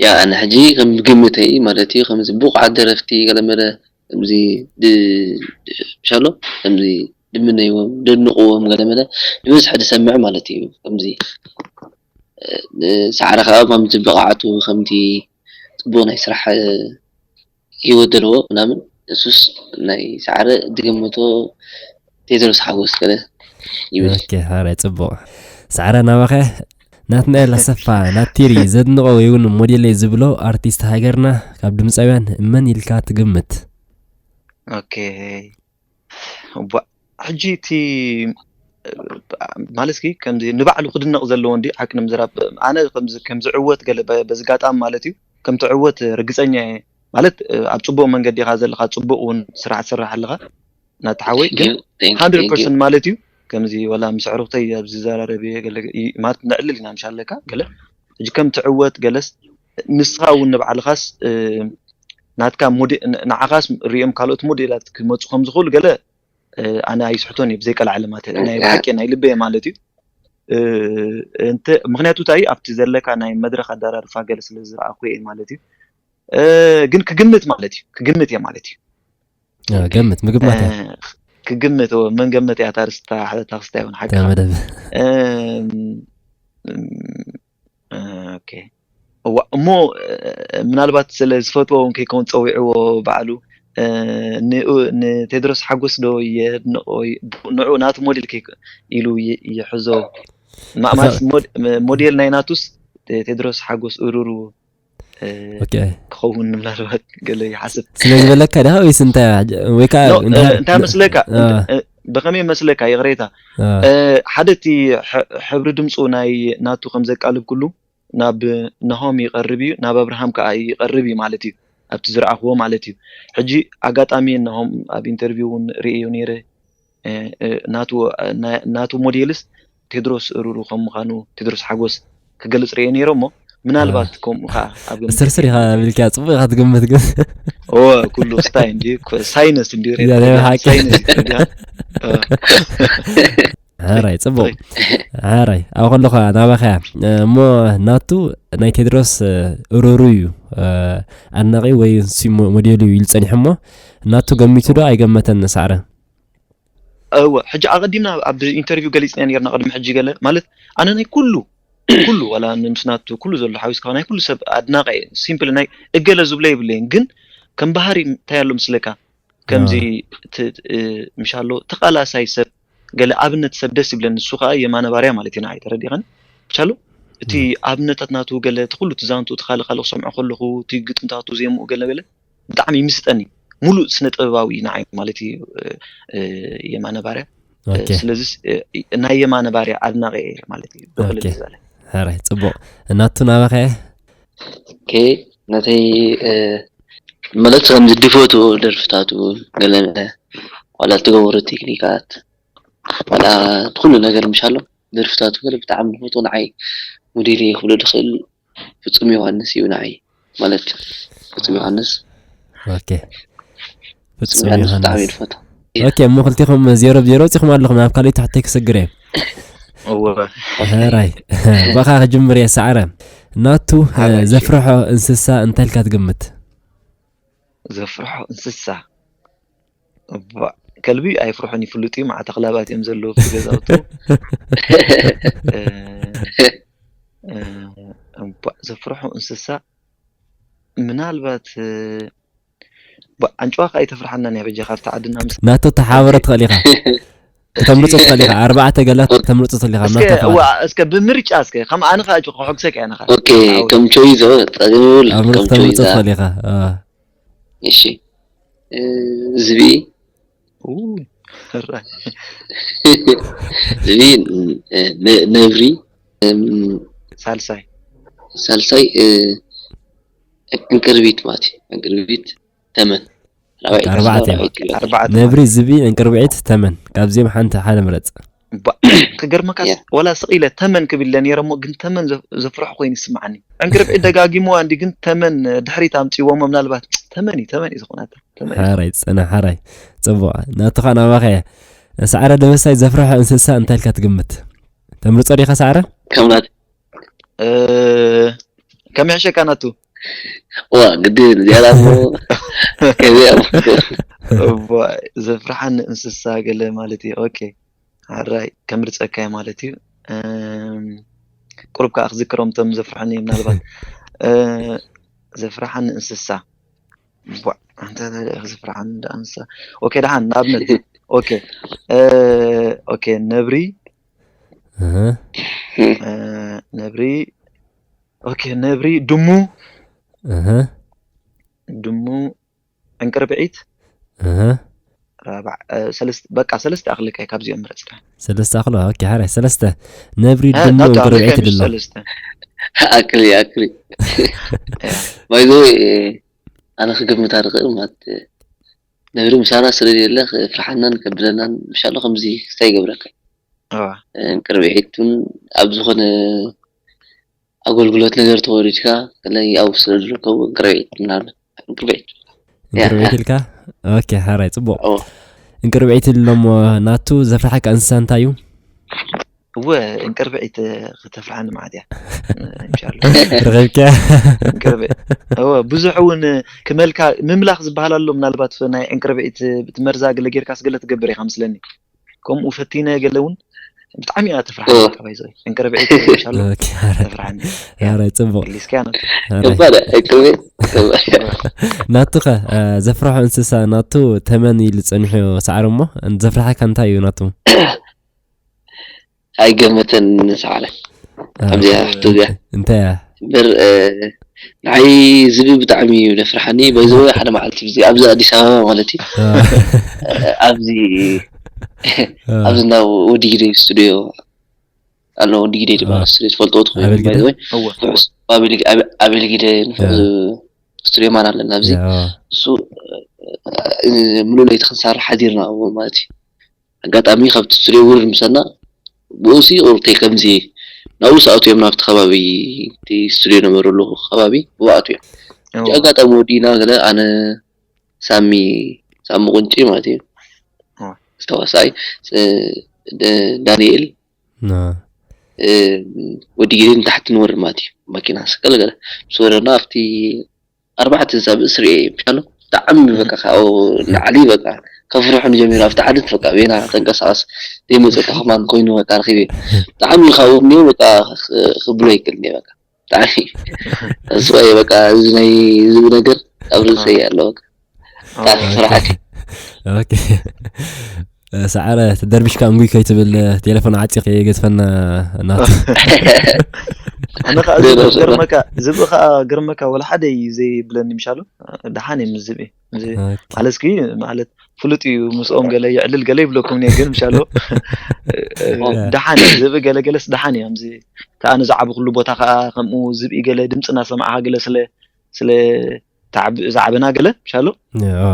ያ ኣነ ሕጂ ከም ግምተይ ማለት እዩ ከምዚ ብቑዓት ደረፍቲ ገለመለ ከምዚ ሻሎ ከምዚ ድምነይዎም ደንቕዎም ገለመለ ንበዝሒ ዝሰምዕ ማለት እዩ ከምዚ ሰዓረ ከዓ ከምቲ ብቕዓቱ ከምቲ ፅቡቅ ናይ ስራሕ ሂወት ዘለዎ ምናምን እሱስ ናይ ሰዓረ ዝገመቶ ቴድሮስ ሓጎስ ገለ ይብል ኦኬ ሓራይ ፅቡቅ ሰዓረ ናባኸ ናትናኤል ኣሰፋ፣ ናቲሪ፣ ዘድንቖ ወይ እውን ሞዴለይ ዝብሎ ኣርቲስት ሃገርና ካብ ድምፃውያን መን ኢልካ ትግምት? ኦኬ። ቧ- ሕጂ እቲ ማለት ኪ ከምዚ ንባዕሉ ክድነቕ ዘለዎ እንዲ ሓቂ ንምዝራብ ኣነ ከምዚ ከምዚ ዕወት ገለ በ- በዚ ጋጣሚ ማለት እዩ ከምቲ ዕወት ርግፀኛ እየ ማለት ኣብ ፅቡቕ መንገዲ ኢኻ ዘለኻ ፅቡቕ እውን ስራሕ ትሰርሕ ኣለኻ ናተሓወይ ግን Thank you, thank you, hundred thank you. percent ማለት እዩ ከምዚ ወላ ምስ ኣዕሩኽተይ ኣብዚ ዘራረብ እየ ገለ ይ- ማለት ነዕልል ኢና ምሻለካ ገለ ሕጂ ከም ትዕወት ገለስ ንስኻ እውን ንባዕልኻስ እ፣ ናትካ ሞዴ- ን- ንዓኻስ ሪኦም ካልኦት ሞዴላት ክመፁ ከም ዝኽእሉ ገለ እ፣ ኣነ ኣይስሕቶን እዩ ብዘይቀልዓለ ማለት እዩ ናይ ብሓቂ ናይ ልበየ ማለት እዩ እ፣ እንተ ምክንያቱ እንታይ ኣብቲ ዘለካ ናይ መድረክ ኣደራርፋ ገለ ስለ ዝረኣኩ እየ ማለት እዩ እ፣ ግን ክግምት ማለት እዩ ክግምት እየ ማለት እዩ አ፣ ገምት ምግማት እያ እ፣ ክግምት ኦ፣ መን ገመት እያ ታርስታ ሓተታ ክስታ ይሆን ሓቂ እታ መደብ። እም፣ እም፣ ኦኬ እዋ እሞ እ፣ ምናልባት ስለ ዝፈትዎ እውን ከይከውን ፀዊዕዎ ባዕሉ እ፣ ንኡ- ንቴድሮስ ሓጎስ ዶ የድንቆ ይ- ንዑ ናቱ ሞዴል ከይ- ኢሉ ይ- ይሕዞ ማ- ማለት ሞድ- ሞዴል ናይ ናቱስ ቴድሮስ ሓጎስ እሩሩ እ፣ ኦኬ ክኸውን ምናልባት ገለ ይሓስብ ስለ ዝበለካ ዳ ወይስ እንታይ ወይ ከዓ ኖ፣ እንድሕር- እ፣ እንታይ መስለካ አ፣ እ፣ ብኸመይ መስለካ ይቕሬታ አ፣ እ፣ ሓደ እቲ ሕ- ሕብሪ ድምፁ ናይ ናቱ ከም ዘቃልብ ኩሉ ናብ ናሆም ይቐርብ እዩ ናብ ኣብርሃም ከዓ ይቐርብ እዩ ማለት እዩ ኣብቲ ዝረኣኽዎ ማለት እዩ ሕጂ ኣጋጣሚ ናሆም ኣብ ኢንተርቪው እውን ርእዮ ነይረ እ፣ እ፣ ናቱ እ፣ ና- ናቱ ሞዴልስ ቴድሮስ ሩሩ ከም ምዃኑ ቴድሮስ ሓጎስ ክገልፅ ርእዮ ነይረ እሞ ምናልባት ከምኡ ከዓ ኣብ ግምት ስርስር ኢኻ ቢልካ ፅቡቅ ኢኻ ትግምት ግን ኦ ኩሉ ክስታይ እንዲ ሳይነስ እንዲ እዛ ናይ ሓቂ። ሳይነስ እዩ ተረዲኻ? እ፣ ሕራይ ፅቡቅ ሕራይ ኣብ ከለኻ ናባኸያ እሞ ናቱ ናይ ቴድሮስ ሩሩ እዩ ኣድናቂ ወይ ንሱ ሞ- ሞዴሉ እዩ ኢሉ ፀኒሑ እሞ ናቱ ገሚቱ ዶ ኣይገመተን ሳዕረ እወ ሕጂ ኣቐዲምና ኣብ ኢንተርቪው ገሊፅና ነርና ቅድሚ ሕጂ ገለ ማለት ኣነ ናይ ኩሉ ኩሉ ዋላ ንምስናቱ ኩሉ ዘሎ ሓዊስካ ናይ ኩሉ ሰብ ኣድናቂ እየ ሲምፕል ናይ እገለ ዝብሎ የብለይን ግን ከም ባህሪ እንታይ ኣሎ ምስለካ ከምዚ ት- እ፣ ምሻሎ ተቃላሳይ ሰብ ገለ ኣብነት ሰብ ደስ ይብለኒ ንሱ ከዓ የማነ ባርያ ማለት እዩ ንዓይ ተረዲኸን ምሻሎ እቲ ኣብነታት ናቱ ገለ እቲ ኩሉ ትዛንቱ እቲ ካልእ ካልእ ክሰምዖ ከለኹ እቲ ግጥምታቱ ዜምኡ ገለ ገለ ብጣዕሚ ይምስጠኒ ሙሉእ ስነ ጥበባዊ እዩ ንዓይ ማለት እዩ እ፣ እ፣ የማነ ባርያ ኦኬ ስለዚ ናይ የማነ ባርያ ኣድናቂ እየ ማለት እዩ ብቅልል ኦኬ። ዝበለ ሕራይ ፅቡቅ ናቱ ናባኸ ኦኬ ነተይ እ፣ ማለት ከምዚ ድፈቱ ደርፍታቱ ገለ ዋላ ትገብሮ ቴክኒካት ዋላ ኩሉ ነገር ምሻሎ ደርፍታቱ ገለ ብጣዕሚ ድፈቱ ንዓይ ሙዴል ክብሎ ድኽእል ፍጹም ዮሃንስ እዩ ንዓይ ማለት ፍጹም ዮሃንስ ኦኬ ፍጹም ዮሃንስ ብጣዕሚ ዮሃንስ ድፈቱ ኦኬ እሞ ክልቲኹም ዜሮ ብዜሮ ወፂኹም ኣለኹም ናብ ካልእ ትሕተይ ክስግር እየ እወ ሕራይ ባኻ ክጅምር እየ ሳዕረ ናቱ ሓራይ። ዘፍርሖ እንስሳ እንታይ ኢልካ ትግምት ዘፍርሖ እንስሳ እባ፣ ከልቢ ኣይፍርሑን ይፍልጡ እዩ ማዕተ ክላባት እዮም ዘለዉ ኣብቲ ገዛውቱ እ፣ እ፣ እባ፣ ዘፍርሖ እንስሳ ምናልባት እ፣ ባ- ኣንጭዋ ከዓ ኣይተፍርሓናን እያ በጃ ካብቲ ዓድና ምስ ናቱ ተሓበረ ትኽእል ኢኻ ከተምርፆ ትኽእል ኢኻ ኣርባዕተ ገላት ከተምርፆ ትኽእል ኢኻ እስከ እናተፈቐደ እዋ እስከ ብምርጫ እስከ ከም ኣነ ከዓ ከሕጉሰካ እያ ንኻ ኦኬ ከም ቾይዞ ጸገም የብሉ ኣምርፅ ከም ከተምርፆ ቾይዛ ትኽእል ኢኻ እሺ እ፣ ዝብኢ ኡ፣ ሕራይ። ዝብኢ እ፣ ነ- ነብሪ እም፣ ሳልሳይ ሳልሳይ እ፣ ዕንቅርቢት ማለት እዩ ዕንቅርቢት ተመን ራብዓይ ኣርባዕተ ራብዓይ ክልተ። ኣርባዕተ ነብሪ ዝብኢ ዕንቅርብዒት ተመን ካብዚኦም ሓንቲ ሓደ ምረፅ ባ- ክገርመካ ያ። ወላ ስቕ ኢለ ተመን ክብል ኢለ ነይረ እሞ ግን ተመን ዘፍ- ዘፍርሖ ኮይኑ ይስምዓኒ ዕንቅርብዒት ደጋጊምዋ እንዲ ግን ተመን ድሕሪት ኣምፅዎም ምናልባት ተመን እዩ ተመን እዩ ዝኾናታ ተመን እዩ። ሓራይ ፅና ሓራይ ፅቡቅ ናትኻ ናባኸ እየ ሳዕረ ደበሳይ ዘፍርሖ እንስሳ እንታይ ኢልካ ትግምት ተምርፆ ዲኻ ሳዕረ ከም ናት እ፣ ከም ይሕሸካ ናቱ ዋ ግድን እዚኣ እሞ ከዚኣ እሞ እዋ፣ ዘፍርሓኒ እንስሳ ገለ ማለት እዩ ኦኬ ሓራይ ከምርፀካ እዩ ማለት እዩ እም፣ ቁሩብ ከዓ ክዝክሮም እቶም ዘፍርሐኒ ምናልባት እ፣ ዘፍርሓኒ እንስሳ ቧዕ፣ ኣንተ እንታይ ደኣ ዘፍርሓኒ ደኣ እንስሳ ኦኬ ደሓን ንኣብነት ኦኬ እ፣ ኦኬ ነብሪ እህ፣ እ፣ ነብሪ፣ ኦኬ፣ ነብሪ፣ ድሙ፣ እህ ድሙ፣ ዕንቅርብዒት፣ እህ ራብዓ፣ እ፣ ሰለስተ፣ በቃ ሰለስተ ኣኽልካ ካብዚኦም ምረጽካ። ሰለስተ ኣኽሎ። ኦኬ፣ ሓራይ ሰለስተ። ነብሪ፣ እ፣ ድሙ፣ ናቱ ኣኽልካ ዕንቅርብዒት ምስ ድሎ። ሰለስተ። ኣክሊ ኣክሊ by the way፣ ኣነ ክግምት ኣርኽእል ማለት፣ ነብሪ ምሳና ስለ ዘየለ ፍርሓናን ከብደናን ምሻሎ ከምዚ ክስታይ ይገብረካ። እዋ። እንቅርብዒቱን ኣብ ዝኾነ ኣገልግሎት ነገር ተወሪድካ ከላይ ኣብ ስለ ዝርከቡ እንቅርብዒት ምናምን እንቅርብዒት። እንቅርብዒት ኢልካ። ኦኬ፣ ሓራይ ጽቡቕ። ኦ እንቅርብዒት ኢሎሞ። ናቱ፣ ዘፍርሓካ እንስሳ እንታይ እዩ? እወ፣ እንቅርብዒት ከተፍርሓኒ ማለት እያ። ኢንሻኣላ። ረኺብካ? እንቅርብዒት። እወ፣ ብዙሕ እውን ክመልካ፣ ምምላኽ ዝበሃል ኣሎ። ምናልባት ናይ ዕንቅርብዒት እቲ መርዛ ገለ ጌርካስ ገለ ትገብር ኢኻ መስለኒ። ከምኡ ፈቲነ ገለ እውን ብጣዕሚ እያ ተፍርሓኒ። ኦ በቃ ባይዘ እንቅርብዒት ኢንሻኣላ ኦኬ፣ ሓራይ። ተፍርሓኒ እያ። ሓራይ ጽቡቅ። ሊስኪያ ናቱ። ሓራይ። ከባድ እንቅርብዒት። ናቱ ከ፣ እ፣ ዘፍርሖ እንስሳ ናቱ ተመን ኢሉ ጸኒሑ ሰዓር እሞ፣ ዘፍርሓካ እንታይ እዩ ናቱ? ኣይገመተን ሰዓረ። እ፣ ኣብዚኣ ሕቶ እዚኣ እንታይ እያ? እምበር፣ እ፣ ንዓይ ዝቢ ብጣዕሚ እዩ ዘፍርሓኒ። በዚ ሓደ መዓልቲ እዚ ኣብዚ ኣዲስ ኣበባ ማለት እዩ። እ፣ እ፣ ኣብዚ እ፣ ኣብዚ ናብ ወዲ ግደይ ስቱዲዮ ኣሎ። ወዲ ግደይ ድማ እ፣ ስቱዲዮ ትፈልጦ ትኾኑ ኣበል ግደ? ባይዘወይ እወ። ንሑስ ኣብ ኢሊ ኣብ ኢሊ ግደይ ንሑስ እ፣ ስቱዲዮ ማን ኣለና ኣብዚ እ፣ እሱ፣ እ፣ ምሉእ ለይቲ ክንሰርሕ ሓዲርና ኣብኡ ማለት እዩ። ኣጋጣሚ ካብቲ ስቱዲዮ ውርድ ምሰና ብኡሲ ቁርተይ ከምዚ ናብኡ ሰኣቱ እዮም ናብቲ ከባቢ እቲ ስቱዲዮ ነበረሉ ከባቢ ብኣቱ እዮም። እወ። እቲ ኣጋጣሚ ወዲና ገለ ኣነ ሳሚ ሳሚ ቁንጪ ማለት እዩ እወ። ዝተዋሳይ እ፣ ደ- ዳንኤል ና። እ፣ ወዲ ግዜ ንታሕቲ ንወርድ ማለት እዩ። ማኪና ስቀል ገለ ምስ ወረድና ኣብቲ ኣርባዕተ ዛብ እስሪ እየ ምሻሎ ብጣዕሚ በቃ ካብኡ ንዓሊ በቃ ከፍርሑ ንጀሚሩ ኣብቲ ዓድት በቃ ቤና ተንቀሳቀስ ዘይመፀካ ከማን ኮይኑ በቃ ረኪበ ብጣዕሚ ካብኡ እኒኦ በቃ ክ- ክብሎ ይክእል እኒኦ በቃ ብጣዕሚ ተስፋ እየ በቃ እዚ ናይ ዝብ ነገር ኣብ ርእሰይ ኣሎ በቃ ብጣዕሚ ፍርሓት ኦኬ። ሰዓረ ተደርቢሽካ እንጉይ ከይትብል ቴሌፎን ዓፂቕ የገዝፈና ናቱ። ኣነ ከዓ ዝብኢ ገርመካ ዝብኢ ከዓ ገርመካ ወላ ሓደ እዩ ዘይብለኒ ምሻሉ ደሓን እዩ ምስ ዝብኢ ምስ ዝብኢ ኦኬ። ማለት እስኪ ማለት ፍሉጥ እዩ ምስኦም ገለ ይዕልል ገለ ይብለኩም እየ ግን ምሻሉ ደሓን እዩ ዝብኢ ገለ ገለስ ደሓን እዩ ከምዚ ከዓ ንዝዓበኩሉ ቦታ ከዓ ከምኡ ዝብኢ ገለ ድምፂ እናሰማዕካ ገለ ስለ ስለ ተዓብ- ዝዓበና ገለ ምሻሉ ኦ።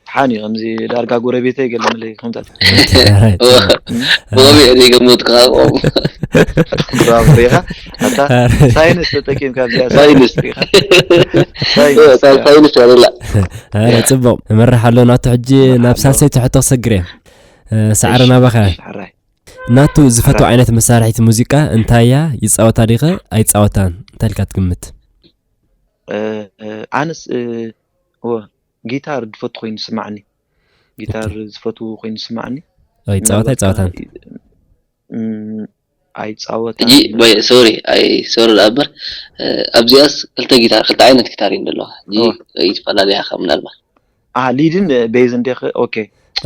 ደሓን እዩ ከምዚ ዳርጋ ጎረቤተይ ገለ መለ ከምታት ኦኬ፣ ራይት። ብኸመይ እየ ዘይገመትኩ ካብኦም ግባብ ሪኢኻ ኣታ ሳይንስ ተጠቂምካ ኣብዚኣ ሳይንስ። ሪኢኻ ሳይንስ ሳይንስ ያለላ ኣረ፣ ጽቡቕ መርሕ ኣሎ። ናቱ ሕጂ ናብ ሳልሰይቲ ሕቶ ክሰግር እየ። እ፣ ሰዓረ ናባኻ። ሕራይ ናቱ ዝፈትዎ ዓይነት መሳርሒት ሙዚቃ እንታይ እያ? ይጻወታ ዲኸ ኣይጻወታን? እንታይ ኢልካ ትግምት? እ፣ እ፣ ኣነስ እ፣ እወ ጊታር ዝፈቱ ኮይኑ ዝስማዓኒ ጊታር ዝፈቱ ኮይኑ ዝስማዓኒ ኣይጻወታ ኣይጻወታን? እም፣ ኣይጻወታን ሕጂ ሶሪ ኣይ ሶሪ ደኣ እምበር እ፣ ኣብዚኣስ ክልተ ጊታር ክልተ ዓይነት ጊታር እዩ ዘለዋ ሕጂ ኦ። ይፈላለያ ካብ ምናልባት አ ሊድን ቤዝን ዲኺ ኦኬ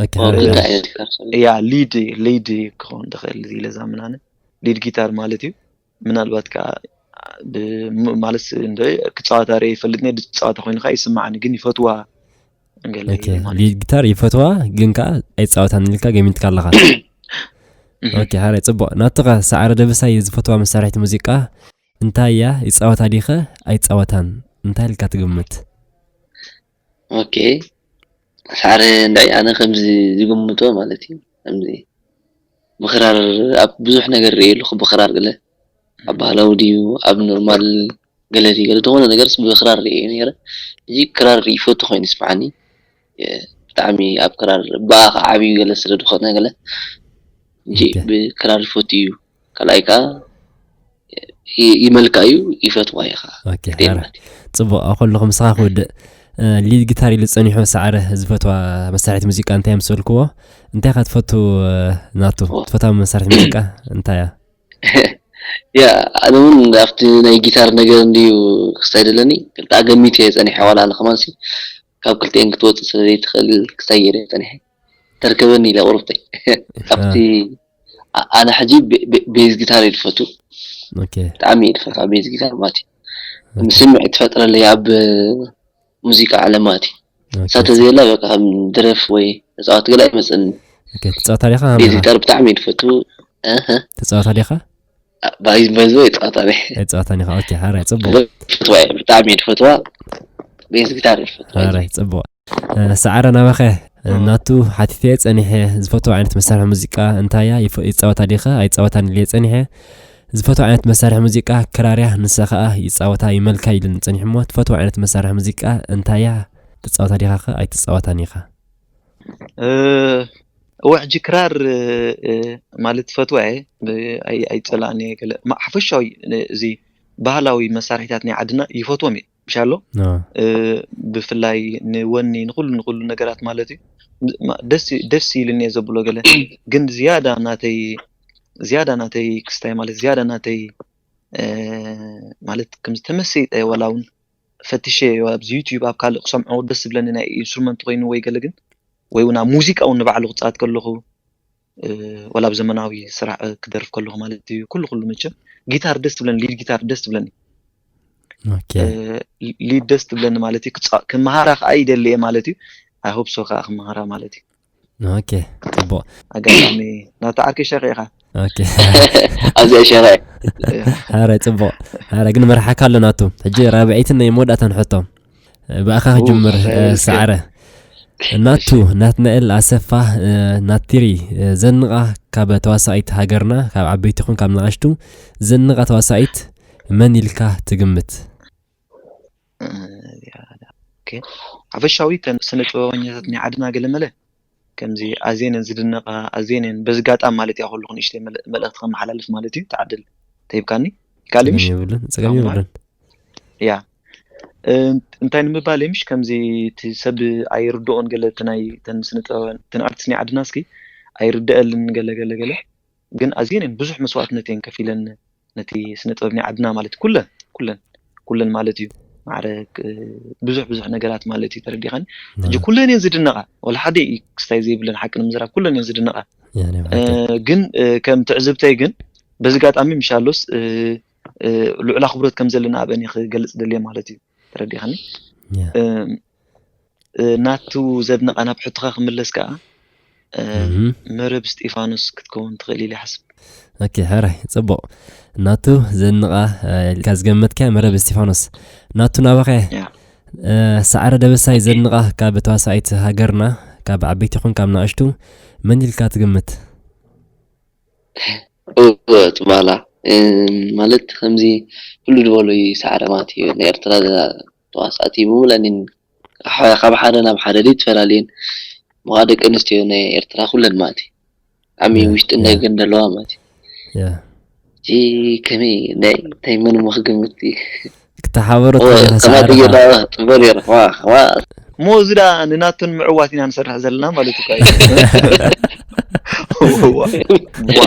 ኦኬ፣ ኦ፣ ሃረ። ክልተ ዓይነት ጊታር ሶሪ ያ ሊድ ሊድ ክኸውን ትኽእል ኢለ ዛምናነ ሊድ ጊታር ማለት እዩ ምናልባት ከዓ ብ- ም- ማለት እንደ ክፃወታ ርእ ይፈልጥ ነ ዝፃወታ ኮይኑ ከዓ ይስማዓኒ ግን ይፈትዋ ገለ ኦኬ፣ ኢለ ማለት ሊድ ጊታር ይፈትዋ ግን ከዓ ኣይጻወታን ኢልካ ገሚትካ ኣለኻ። ኦኬ፣ ሃረ፣ ጽቡቕ። ናቱ ኸ ሰዓረ ደበሳይ ዝፈትዋ መሳርሒት ሙዚቃ እንታይ እያ? ይጻወታ ዲኸ ኣይጻወታን? እንታይ ኢልካ ትግምት? ኦኬ ሳዕረ እንዳይ ኣነ ከምዚ ዝግምቶ ማለት እዩ ከምዚ ብክራር ኣብ ብዙሕ ነገር ርእየሉ ብክራር ገለ ኣብ ባህላዊ ድዩ ኣብ ኖርማል ገለ ድዩ ገለ ዝኾነ ነገርስ ብክራር ርእየ ነረ እዚ ክራር ይፈቱ ኮይኑ ይስምዓኒ የ- ብጣዕሚ ኣብ ክራር ብኣኻ ዓብዩ ገለ ስለ ዝኾነ ገለ እንጂ ኦኬ። ብክራር ይፈቱ እዩ ካልኣይ ከዓ ይ- ይመልካ እዩ ይፈትዋ እዩ ከዓ ኦኬ፣ ግዴታ ሓረ። ጽቡቕ፣ ኣብ ከለኹ ምሳኻ ክውድእ። እ፣ ሊድ ጊታር ኢሉ ጸኒሑ ሰዓረ ዝፈትዋ መሳርሒት ሙዚቃ እንታይ ምስ በልክዎ? እንታይ ኢኻ ትፈቱ፣ እ፣ ናቱ? ኦ። ትፈትዋ መሳርሒት ሙዚቃ እንታይ እያ? ያ ኣነ እውን ኣብቲ ናይ ጊታር ነገር እንድዩ ክስታይ ደለኒ ክልተ ገሚት እየ ጸኒሐ ዋላ ኣነ ከማንሲ ካብ ክልቲኤን ክትወፅእ ስለ ዘይትኽእል ክስታይ ገይረ ጸኒሐ ተርከበኒ ኢለ ቁርብተይ ካብቲ ኣ- ኣነ ሕጂ ቤ- ቤ- ቤዝ ጊታር እየ ዝፈቱ ኦኬ። ብጣዕሚ እየ ዝፈትዋ ቤዝ ጊታር ማለት እዩ። ስምዒት ትፈጥረለይ ኣብ ሙዚቃ ዓለም ማለት እዩ። እሳ ተዘየላ በቃ ከም ድረፍ ወይ ተፃወት ገለ ኣይመፅእን። ኦኬ፣ ትፃወታ ዲኻ? ቤዝ ጊታር ብጣዕሚ እየ ዝፈቱ። እህ፣ ትፃወታ ዲኻ? ባይዝ ባይዝ ወይ ፃወታ ኒ ኣይፃወታ ኒኻ። ኦኬ፣ ሓራይ ፅቡቅ። ፈትዋ እየ፣ ብጣዕሚ እየ ዝፈትዋ። ቤዝ ጊታር እየ ዝፈትዋ። ሓራይ ፅቡቅ። እ፣ ሰዓረ ናባኸ፣ እ፣ ናቱ ሓቲተ ጸኒሐ። ዝፈትዎ ዓይነት መሳርሒ ሙዚቃ እንታይ እያ? ይፈ- ይጻወታ ዲኻ? ኣይጻወታን ኢለ ጸኒሐ። ዝፈትዎ ዓይነት መሳርሒ ሙዚቃ ክራር እያ፣ ንሳ ኸኣ ይጻወታ ይመልካ ኢሉኒ ጸኒሑ። እሞ ትፈትዎ ዓይነት መሳርሒ ሙዚቃ እንታይ እያ? ትጻወታ ዲኻ ኸ ኣይትጻወታን ኢኻ? እ፣ እወ፣ ሕጂ ክራር፣ እ፣ ማለት ፈትዋ እየ፣ ብ- ኣይ- ኣይጸላእን እየ ገለ። ማ- ሓፈሻዊ፣ እ፣ እዚ ባህላዊ መሳርሒታት ናይ ዓድና ይፈትዎም እየ። ምሻሎ አ፣ እ፣ ብፍላይ ንወኒ ንኩሉ ንኩሉ ነገራት ማለት እዩ። ማ- ደስ ደስ ኢልኒ እየ ዘብሎ ገለ፣ ግን ዝያዳ ናተይ ዝያዳ ናተይ ክስታይ ማለት ዝያዳ ናተይ፣ እ፣ ማለት ከም ዝተመሰጠ ዋላ እውን ፈትሸ ኣብዚ ዩቲዩብ ኣብ ካልእ ክሰምዖ ደስ ዝብለኒ ናይ ኢንስትሩመንት ኮይኑ ወይ ገለ፣ ግን ወይ እውን ኣብ ሙዚቃ እውን ንባዕሉ ክፃወት ከለኹ፣ እ፣ ወላ ኣብ ዘመናዊ ስራሕ፣ እ፣ ክደርፍ ከለኹ ማለት እዩ። ኩሉ ኩሉ መቸም ጊታር ደስ ትብለኒ፣ ሊድ ጊታር ደስ ትብለኒ። ኦኬ። እ፣ ሊድ ደስ ትብለኒ ማለት እዩ። ክፃ- ክመሃራ ከዓ ይደሊ እየ ማለት እዩ። ኣይ ሆፕ ሶ ከዓ ክመሃራ ማለት እዩ። ኦኬ፣ ጽቡቅ። ኣጋጣሚ ናታ ዓርከይ ሸኺ ኢኻ። ኦኬ። ኣብዚኣ ሸራ ሓራይ ጽቡቅ። ሓራይ ግን መርሓካ ኣሎ ናቱ። ሕጂ ራብዐይትን ናይ መወዳእታን ሕቶ። ብኣኻ ክጅምር፣ ኦ፣ እ፣ ሰዓረ። ናቱ፣ ናትናኤል ኣሰፋ፣ እ፣ ናቲሪ፣ እ፣ ዘንቓ ካብ ተዋሳኢት ሃገርና፣ ካብ ዓበይቲ ይኹን ካብ ንኣሽቱ፣ ዘንቓ ተዋሳኢት መን ኢልካ ትግምት? እ፣ ኦኬ። ሓፈሻዊ ተን ስነ ጥበበኛታት ናይ ዓድና ገለ መለ ከምዚ ኣዝየን ዝድነቃ፣ ኣዝየን በዚ ጋጣም ማለት እያ ከለኹ ንእሽተይ መለ- መልእኽቲ ከመሓላልፍ ማለት እዩ። ተዓድል ተሂብካኒ። ይካል ጸገም ምሽ? የብሉን፣ ጸገም ኣማ- የብሉን። ያ። እ፣ እንታይ ንምባል እየ ምሽ ከምዚ እቲ ሰብ ኣይርድኦን ገለ እቲ ናይ ተን ስነ ጥበበን ተን ኣርቲስት ናይ ዓድና እስኪ ኣይርደአልን ገለ ገለ ገለ፣ ግን ኣዝየን ብዙሕ መስዋእትነት እየን ከፊለን ነቲ ስነ ጥበብ ናይ ዓድና ማለት ኩለን ኩለን ኩለን ማለት እዩ። ማዕረ ክ- ብዙሕ ብዙሕ ነገራት ማለት እዩ። ተረዲኻኒ? ሕጂ ኩለን እየን ዝድነቃ፣ ወላ ሓደ እዩ ክስታይ ዘይብለን ሓቂ ንምዝራብ ኩለን እየን ዝድነቃ። ያ፣ ናይ እ፣ ብሓቂ። ግን እ፣ ከም ትዕዝብተይ ግን በዚ ጋጣሚ ምሻሎስ እ፣ እ፣ ልዑል ኣኽብሮት ከም ዘለና ኣበን ክገልጽ ደልየ ማለት እዩ። ተረዲኻኒ? ያ። እ፣ እ፣ ናቱ ዘድነቃ ናብ ሕቶኻ ክምለስ ከኣ እ፣ እህ። መረብ እስጢፋኖስ ክትከውን ትኽእል ኢለ ይሓስብ። ኦኬ፣ ሕራይ፣ ጽቡቕ። ናቱ ዘንቓ፣ እ፣ ኢልካ ዝገመትካያ መረብ እስጢፋኖስ። ናቱ ናባኸ፣ ያ። እ፣ ሰዓረ ደበሳይ ዘንቓ ካብ ተዋሳኢት ሃገርና፣ ካብ ዓበይቲ ይኹን ካብ ንኣሽቱ፣ መን ኢልካ ትግምት? እወ፣ ትማላ፣ እ፣ ማለት ከምዚ ኩሉ ዝበሎ እዩ ሰዓረ ማለት እዩ። ናይ ኤርትራ ተዋሳእቲ ብምሉኣን እየን፣ ካብ ሓደ ናብ ሓደ ድዩ ትፈላልየን። ምዃ ደቂ ኣንስትዮ ናይ ኤርትራ ኩለን ማለት እዩ። ዓሚ ያ፣ ውሽጥን ያ። ደገን ዘለዋ ማለት እዩ። ያ። እቲ ከመይ ናይ እንታይ መን እሞ ክግምት እዩ? ክተሓበሮ እወ፣ ትኽእል ኢኻ ከማይ ሰዓረ። ገይርና ጽቡቅ ነይሩ። ዋ፣ ዋ። እሞ እዚ ደኣ ንናቱን ምዕዋት ኢና ንሰርሕ ዘለና ማለት እኮ እዩ። ዋ፣ ዋ።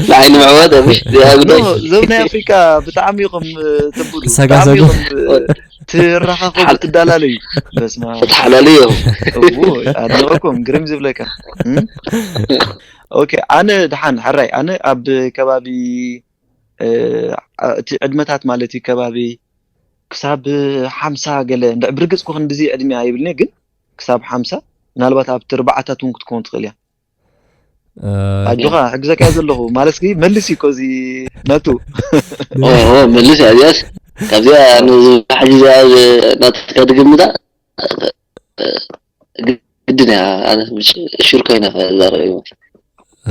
ንዓይ ንምዕዋት፣ ምሽ፣ እዚኣ ኖ፣ ጉዳይ። ዞም ናይ ኣፍሪቃ ብጣዕሚ ኢኹም፣ እ፣ ትብሉ፣ ትሰጋሰጉ። ብጣዕሚ ኢኹም፣ እ፣ ትራኻኸቡ፣ ትዳላለዩ። በስመ ኣብ። ተተሓላለዩ እዮም። እዎ፣ ኣድንቐኩም፣ ግርም ዝብለካ። እም? ኦኬ፣ ኣነ ደሓን፣ ሕራይ፣ ኣነ ኣብ ከባቢ፣ እ፣ እቲ ዕድመታት ማለት እዩ፣ ከባቢ ክሳብ ሓምሳ ገለ፣ እንድዒ ብርግጽ እኮ ክንድዚ ዕድመ ኣይብልኒ፣ ግን ክሳብ ሓምሳ፣ ምናልባት ኣብቲ ኣርባዓታት እውን ክትከውን ትኽእል እያ። እ፣ ኣጆኻ፣ ሕግዘካ እየ ዘለኹ። ማለት እስኪ መልስ እዩ እኮ እዚ ናቱ። ኦ፣ ኦ፣ መልስ እያ እዚኣስ። ካብዚኣ ንዚ ሕጂ እዚኣ ዝ-፣ ናትካ ትግምታ፣ እ፣ ግድን እያ። ኣነ ምሽ-፣ ሹር ኮይነ ክዛረብ እየ።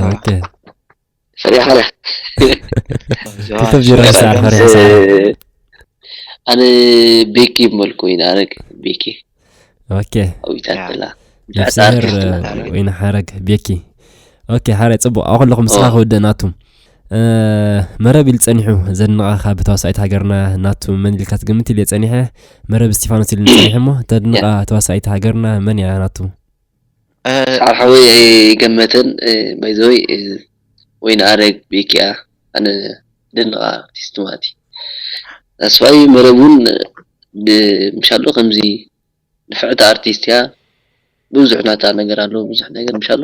ኦኬ። ፈሪኻ ዲኻ? ክልተ ዜሮ ሰዓር ፈሪሓ እ፣ ሰዓር። ኣነ ቤኪ ይመልኩ ኢና፣ ኣነ ቤኪ ኦኬ። ኣዊታ ያ። ተላ። ነፍስሄር ኣርቲስት እ፣ ናረግ። ወይኒ ሓረግ ቤኪ። ኦኬ፣ ሓረ ጽቡቕ። ኣኹ ኣለኹ ምስኻ ኦ። ክውድእ ናቱ። እ፣ መረብ ኢሉ ጸኒሑ ዘድንቓ ካብ ተዋሳኢት ሃገርና ናቱ መን ኢልካ ትግምት ኢለ ጸኒሐ። መረብ እስቲፋኖስ ኢሉ ጸኒሐ እሞ ተድንቓ ተዋሳኢት ሃገርና መን እያ ናቱ? እ፣ ሰዓር ሓወይ ኣይገመተን፣ እ፣ ባይ ዘ ወይ፣ እ፣ ወይኒ ኣረግ ቤኪያ ኣነ ደንቓ ኣርቲስት ማለት እዩ። ኣስፋይ መረብ እውን ብ-፣ ምሻሎ ከምዚ ንፍዕቲ ኣርቲስት እያ። ብዙሕ ናታ ነገር ኣሎ፣ ብዙሕ ነገር ምሻሎ።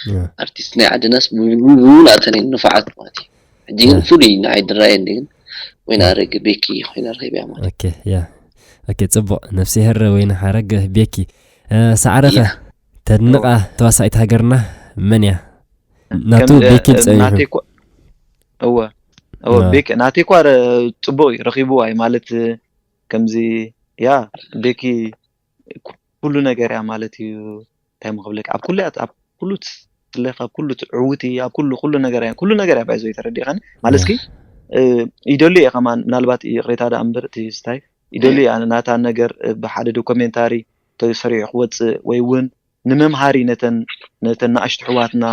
እ፣ ኣርቲስት ናይ ዓድናስ ብ-፣ ብ-፣ ብሙሉኣተን እየን ንፉዓት ማለት እዩ። ሕጂ ግን ፍሉይ ንዓይ ድራየኒ ግን ወይና ረግ ቤኪ ኮይና ረኺብያ ማለት። ኦኬ ያ ኦኬ ጽቡቕ ነፍሲ ሄረ ወይና ሓረግ ቤኪ ሰዓረኸ ተድንቓ ተዋሳኢት ሃገርና መን እያ ናቱ ቤኪ ጸኒሑ እወ እወ ቤኪ ናቴ እኳ ጽቡቕ እዩ ረኺብዋ እዩ ማለት ከምዚ ያ ቤኪ ኩሉ ነገር እያ ማለት እዩ እንታይ ምክብለክ ኣብ ኩሉ ኣብ ኩሉ ትስለፍ ኣብ ኩሉ ትዕውቲ ኣብ ኩሉ ኩሉ ነገር እያ ኩሉ ነገር እያ ባይዞ ተረዲኸኒ ማለት እስኪ ይደሉ እየ ከማን ምናልባት ይቅሬታ ዳ እምበር እቲ ስታይ ይደሉ እያ ናታ ነገር ብሓደ ዶኩሜንታሪ ተሰሪዑ ክወፅእ ወይ እውን ንመምሃሪ ነተን ነተን ንኣሽቱ ኣሕዋትና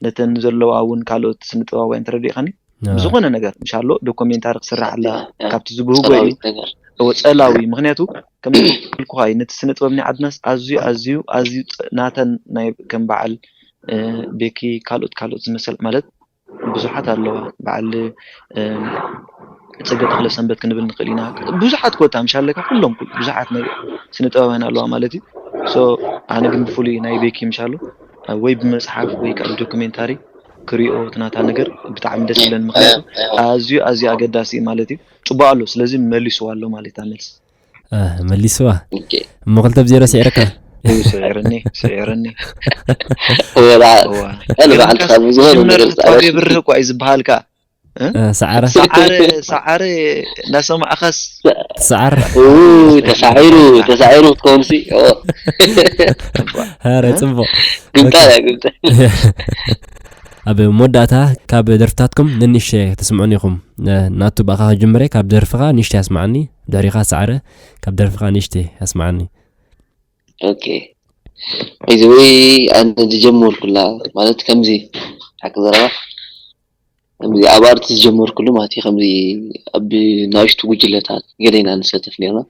ነተን ዘለዋ እውን ካልኦት ስነ ጥበባውያን ተረዲእኻኒ ብዝኾነ ነገር ምሻሎ ዶኮሜንታሪ ክስራሕ ኣላ ካብቲ ዝብህጎ እዩ ጸላዊ ምክንያቱ ከምልኩኻ እዩ ነቲ ስነ ጥበብ ናይ ዓድናስ ኣዝዩ ኣዝዩ ኣዝዩ ናተን ናይ ከም በዓል ቤኪ ካልኦት ካልኦት ዝመሰል ማለት ብዙሓት ኣለዋ በዓል ፅገ ተክለ ሰንበት ክንብል ንኽእል ኢና ብዙሓት ኮታ ምሻለካ ኩሎም ብዙሓት ናይ ስነ ጥበባውያን ኣለዋ ማለት እዩ ኣነ ግን ብፍሉይ ናይ ቤኪ ምሻሉ ወይ ብመፅሓፍ ወይ ከዓ ብዶክሜንታሪ ክሪኦ ትናታ ነገር ብጣዕሚ ደስ ይብለን ምክንያቱ ኣዝዩ ኣዝዩ ኣገዳሲ ማለት እዩ ፅቡቅ ኣሎ ስለዚ መሊስዋ ኣሎ ማለት እታ መልሲ መሊስዋ እሞ ክልተ ብዜሮ ስዒርካ ስዒርኒ ስዒርኒ ወላ በዓልትኻ ብዝኾነ ነገር የብርህ እኳ እዩ ዝበሃል ከዓ ሰዓረ ሰዓረ ሰዓረ እንዳሰማዕኻስ ሰዓረ ተሳዒሩ ተሳዒሩ ክትከውን ሲ ረ ፅቡቅ ግምጣ ግምጣ ኣብ መወዳእታ ካብ ደርፍታትኩም ንንሽተ ተስምዑን ኢኹም ናቱ ብኣኻ ክጅምረ ካብ ደርፍኻ ንሽተ ኣስማዓኒ ድሕሪኻ ሰዓረ ካብ ደርፍኻ ንሽተ ኣስማዓኒ ኦኬ እዚ ወይ ኣነ ዝጀመርኩላ ማለት ከምዚ ሓቂ ዘረባ ከምዚ ኣብ ኣርቲ ዝጀመርኩሉ ማለት እዩ ከምዚ ኣብ ናእሽቱ ጉጅለታት ገሌና ንሰተፍ ነርና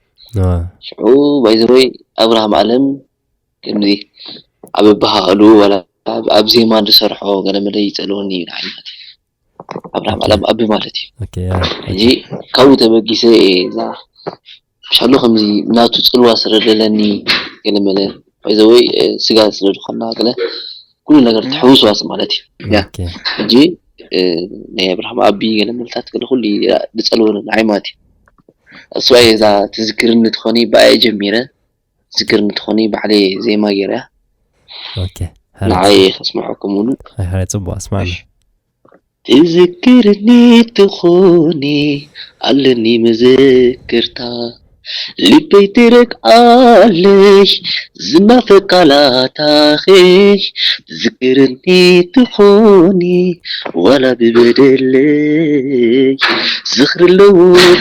ሽዑ ባይዘሮይ ኣብርሃም ኣለም ከምዚ ኣብ ኣበሃህሉ ወላ ኣብ ዜማ ዝሰርሖ ገለመለ ይፀልወኒ እዩ ንዓይ ማለት እዩ ኣብርሃም ኣለም ኣቢ ማለት እዩ ሕጂ ካብኡ ተበጊሰ እዛ ሻሎ ከምዚ ናቱ ፅልዋ ስለ ዘለኒ ገለመለ ወይ ስጋ ስለ ዝኾና ገለ ኩሉ ነገር ተሕውስዋስ ማለት እዩ ሕጂ ናይ ኣብርሃም ኣቢ ገለመልታት ገለ ኩሉ ዝፀልወኒ ንዓይ ማለት እዩ እሱዋይ እዛ ትዝክርኒ ትኾኒ ብኣየ ጀሚረ ትዝክርኒ ትኾኒ ባዕለይ ዜማ ገይረ ንዓይ ከስምዐኩም እውን ፅቡቅ ኣስማዕና ትዝክርኒ ትኾኒ ኣለኒ መዘክርታ ልበይ ትረግዓለይ ዝናፈቃላታኺ ትዝክርኒ ትኾኒ ዋላ ብበደለይ ዝኽሪ ኣለዎ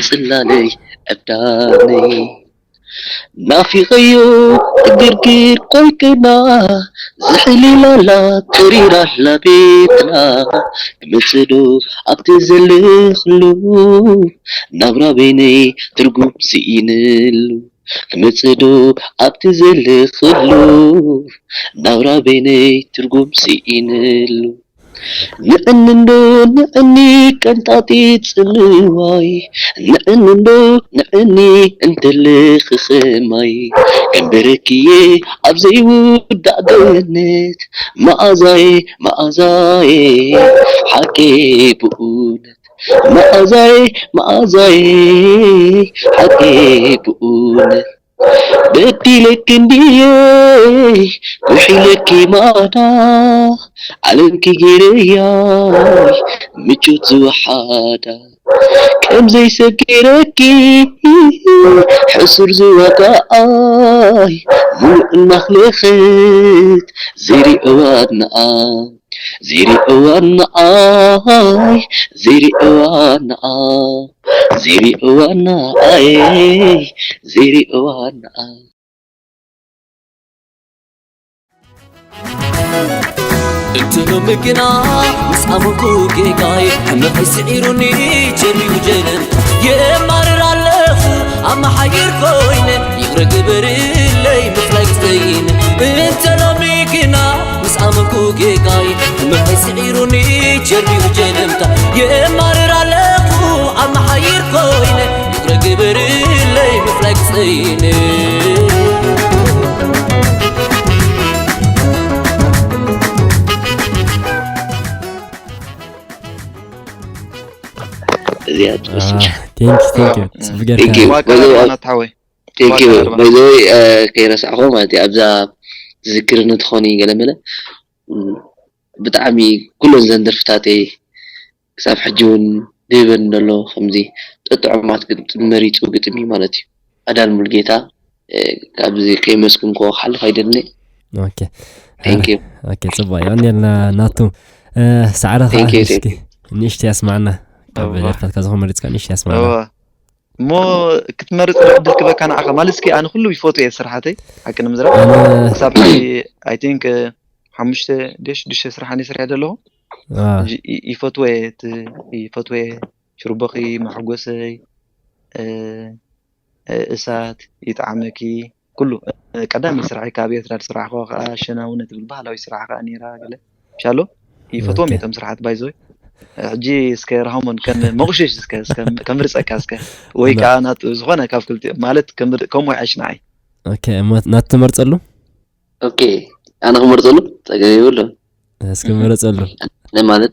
ጽላለይ ዕብዳነይ ናፊቐዮ እግርግር ቆይቅና ዝሕሊላላ ተሪራላ ቤትና ክመጽእ ዶ ኣብቲ ዘለኽሉ ናብራ በይነይ ትርጉም ስኢንሉ ክመጽእ ዶ ኣብቲ ዘለኽሉ ናብራ በይነይ ትርጉም ስኢንሉ ንዕኒ እንዶ ንዕኒ ቀንጣጢ ጽምዋይ ንዕኒ እንዶ ንዕኒ እንተለኺ ኸማይ ከንበረክየ ኣብ ዘይውዳእ ገነት መኣዛየ መኣዛየ ሓቂ ብእውነት መኣዛየ መኣዛየ ሓቂ ብእውነት በዲለኪ እንድየ ውሒለኪ ማዳ ዓለምኪ ገይረያይ ምቾት ዝወሓዳ ከም ዘይሰጊረኪ ሕሱር ዝወጋኣይ ሙሉእ እናኽለኸት ዘይሪእዋ ኣድንኣ ዘይሪእዋ ኣድንኣይ ዘይሪእዋ ኣድንኣ ዘይሪእዋ ኣድንኣይ ዘይሪእዋ ኣድንኣ እቲ ሎሚ ግና ምስ ኣመንኩ ጌጋይ ሕመቐይ ስዒሩኒ ጀሚሩ ጀነን የማርር ኣለኹ ኣመሓይር ኮይነ ይቕረ ግበርለይ ምፍላይ ክስተይን እንተ ሎሚ ግና ምስ ኣመንኩ ጌጋይ ሕመቐይ ስዒሩኒ ጀሚሩ ጀነንታ የማርር ኣለኹ ኣመሓይር ኮይነ ይቕረ ግበርለይ ምፍላይ ክስተይን እዚኣ ትመስል። ቴንክ ቴንክ ጽቡቅ ጌርካ Thank you. ዋጋ ሃርባና ተሓወይ። Thank ዋጋ you. ሃርባና። By the way, ከይረሳዕኹ ማለት እዩ፣ ኣብዛ ትዝክርኒ ትኾኒ ገለመለ ብጣዕሚ ኩለን ዘን ደርፍታተይ ክሳብ ሕጂ እውን ድህበን ዘሎ ከምዚ ጥዑማት ግጥሚ መሪፁ ግጥሚ ማለት እዩ። ኣዳን ሙልጌታ ካብዚ ከይመስግንኮ ክሓልፍ ኣይደልን። ኦኬ ጽቡቅ ይቀንየልና ናቱ። ሳዕረ ከዓ እስኪ ንእሽቲ ያስማዕና ካብ ደርፍታትካ ዝኾነ መሪፅካ ንእሽቲ ያስማዕና። እሞ ክትመርፅ ዕድል ክበካ ንዓኻ ማለት እስኪ ኣነ ኩሉ ይፈቱ እየ ስራሓተይ ሓቂ ንምዝራብ ክሳብ I think ሓሙሽተ ድሽ ሽዱሽተ ስራሓኒ ስርሐ ዘለኹ ይፈትወ ይፈትወ ሽሩበኺ መሐጎሰይ እሳት ይጥዓመኪ ኩሉ ቀዳሚ ስራሐይ ካብ ኤርትራ ዝስራሕኮ ከዓ ሸናውነ ትብል ባህላዊ ስራሕ ከዓ ነይራ ገለ ሻሎ ይፈትዎም እቶም ስራሓት ባይዘወይ ሕጂ እስከ ረሃሞን ከም መቑሽሽ እስከ ከምርፀካ እስከ ወይ ከዓ ናቱ ዝኾነ ካብ ክልቲ ማለት ከምኡ ይሓይሽ ንዓይ ናቱ ትመርፀሉ ኦኬ ኣነ ክመርፀሉ ፀገም የብሉን እስኪ ምረፀሉ ማለት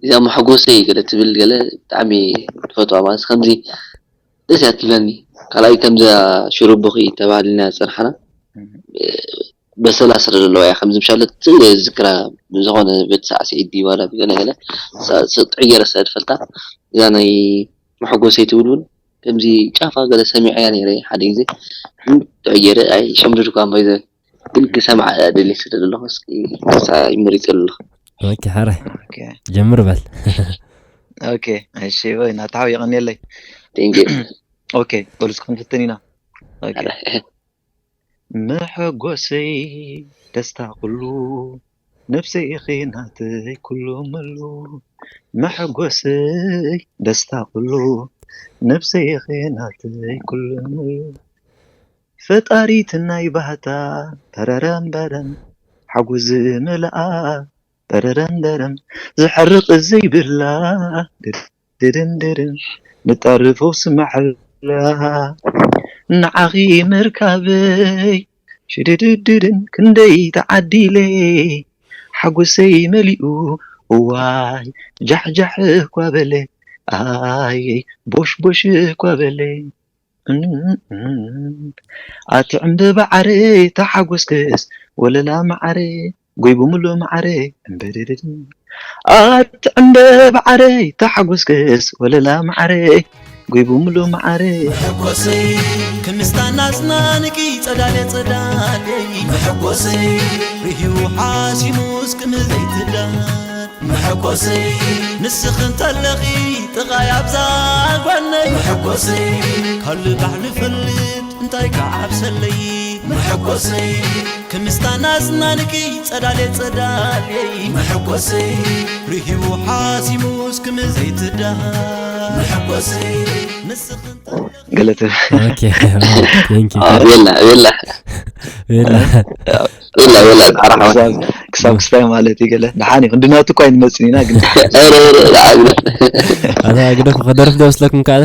እዚኣ መሐጎሰይ ገለ ትብል ገለ ብጣዕሚ ትፈትዋ ማለት ከምዚ ደስ እያ ትብለኒ ካልኣይ ከምዛ ሽሩቡኺ ተባህልና ዝፀንሓና በሰላ ስለ ዘለዋ እያ ከምዚ ምሻለት ዝክራ ብዝኾነ በቲ ሳዕስዒት ድዩ ዋላ ብገለ ገለ ጥዑይ ገይረ ስለ ዝፈልጣ እዛ ናይ መሐጎሰይ ትብል እውን ከምዚ ጫፋ ገለ ሰሚዐያ ነይረ ሓደ ግዜ ጥዑይ ገይረ ኣይሸምድድኳ እምበር ግን ክሰምዓ እያ ደልየ ስለ ዘለኹ እስኪ ንሳ ይመሪፀ ኣለኹ። ኦኬ ሓራይ ጀምር በል። ኦኬ እሺ ወይ ናታው የቐንየለይ። Thank you። ኦኬ በሉ እስኪ ክንፍትን ኢና። ኦኬ መሐጎሰይ ደስታ ኩሉ ነብሰይ ኢኺ ናተይ ኩሉ መሉ መሐጎሰይ ደስታ ኩሉ ነብሰይ ኢኺ ናተይ ኩሉ መሉ ፈጣሪት ናይ ባህታ ተረረም በረም ሓጎስ ዝመልኣ በረረም በረም ዝሐርቕ ዘይብላ ድድን ድድን ንጣር ፈውሲ መሐላ ንዓኺ ምርካበይ ሽድድድድን ክንደይ ተዓዲለ ሓጎሰይ መሊኡ እዋይ ጃሕጃሕ እኳ በለ ኣይ ቦሽቦሽ እኳ በለ ኣቲ ዕምበባ ዓረይ ተሓጎስክስ ወለላ መዓረይ ጎይቡ ምሉእ መዓረይ እምበደደድ ኣቲ ዕምበባ ዓረይ ተሓጎስክስ ወለላ መዓረይ ጎይቡ ምሉእ መዓረይ መሐጎሰይ ክምስታና ኣጽናንቂ ጸዳለ ጸዳለይ መሐጎሰይ ርህዩ ሓሲሙስ ክምዘይትዳር መሐጎሰይ ንስኺ እንተለኺ ጥቓይ ኣብዛ ጓነይ መሐጎሰይ ካልእ ባዕሉ ይፈልጥ እንታይ ከዓብሰለይ መሐጎሰይ ክምስታና ኣጽናንቂ ጸዳለ ጸዳለይ መሐጎሰይ ርህዩ ሓሲሙስ ክምዘይትዳር መሐጎሰይ ንስኺ እንተለኺ ገለተ ኦኬ ቴንክ ዩ ቤላ ቤላ ቤላ ቤላ ቤላ ጻዕራ ሓወት ክሳብ ክስታይ ማለት እዩ ገለ ደሓን እዩ ክንድናቱ እኳ ኣይንመፅን ኢና ግን ኧረ ኧረ ላዕግለ ኣታ ግደፍ ከደርፍ ዶ መስለኩም ካለ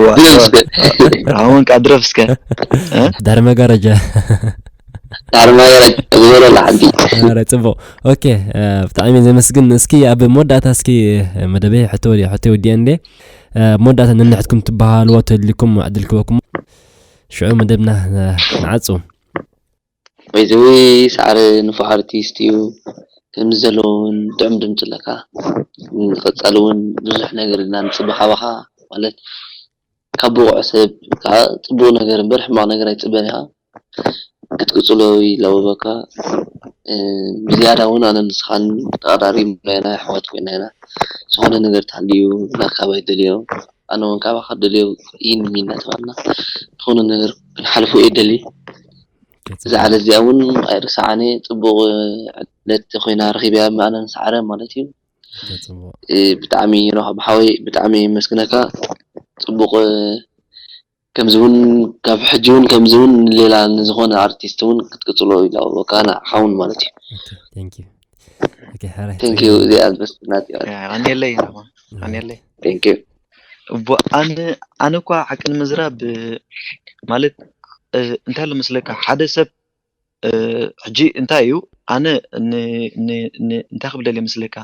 ዋ ድረፍ እስከ ራሞን ከዓ ድረፍ እስከ ዳር መጋረጃ ዳር መጋረጃ ዝበሎ ላዓቢ ረ ፅቡቅ ኦኬ ብጣዕሚ ዘመስግን እስኪ ኣብ መወዳእታ እስኪ መደበይ ሕቶ ወዲ ሕቶ ወዲአ እንዴ መወዳእታ ነንሕትኩም ትበሃልዎ ተልኩም ዕድል ክበኩም ሽዑ መደብና ንዓፁ ወይዘዊ ሳዕረ ንፉዕ ኣርቲስት እዩ ከምዚ ዘለውን ጥዑም ድምፂ ኣለካ ንቀፃሊ እውን ብዙሕ ነገር ኢና ንፅበ ካባካ ማለት ካብ ብቑዕ ሰብ ከዓ ፅቡቅ ነገር እምበር ሕማቅ ነገር ኣይፅበን ኢካ ክትቅፅሎ ይላበበካ ብዝያዳ እውን ኣነ ንስኻን ተቐራሪብና ኢና ኣሕዋት ኮይና ኢና ዝኾነ ነገር ተሃልዩ ናካባይ ደልዮ ኣነ እውን ካባካ ደልዮ ይንሚ እናተባልና ዝኾነ ነገር ክንሓልፎ እየ ደሊ እዛ ዓለት እዚኣ እውን ኣይርሳዓን እየ ፅቡቅ ዕለት ኮይና ረኪበያ ኣነን ሳዕረ ማለት እዩ ብጣዕሚ ሮሃብ ሓወይ ብጣዕሚ የመስግነካ ፅቡቅ ከምዚ እውን ካብ ሕጂ እውን ከምዚ እውን ሌላ ንዝኾነ ኣርቲስት እውን ክትቅፅሎ ይላበካ ንዓኻ እውን ማለት እዩ thank you okay ሓራይ thank you እዚኣ ዝበስናት ቀንየለይ ራማ ቀንየለይ thank you እቦ ኣነ ኣነ እኳ ሓቂ ንምዝራብ ማለት እንታይ ኣሎ መስለካ ሓደ ሰብ ሕጂ እንታይ እዩ ኣነ እንታይ ክብለል የመስለካ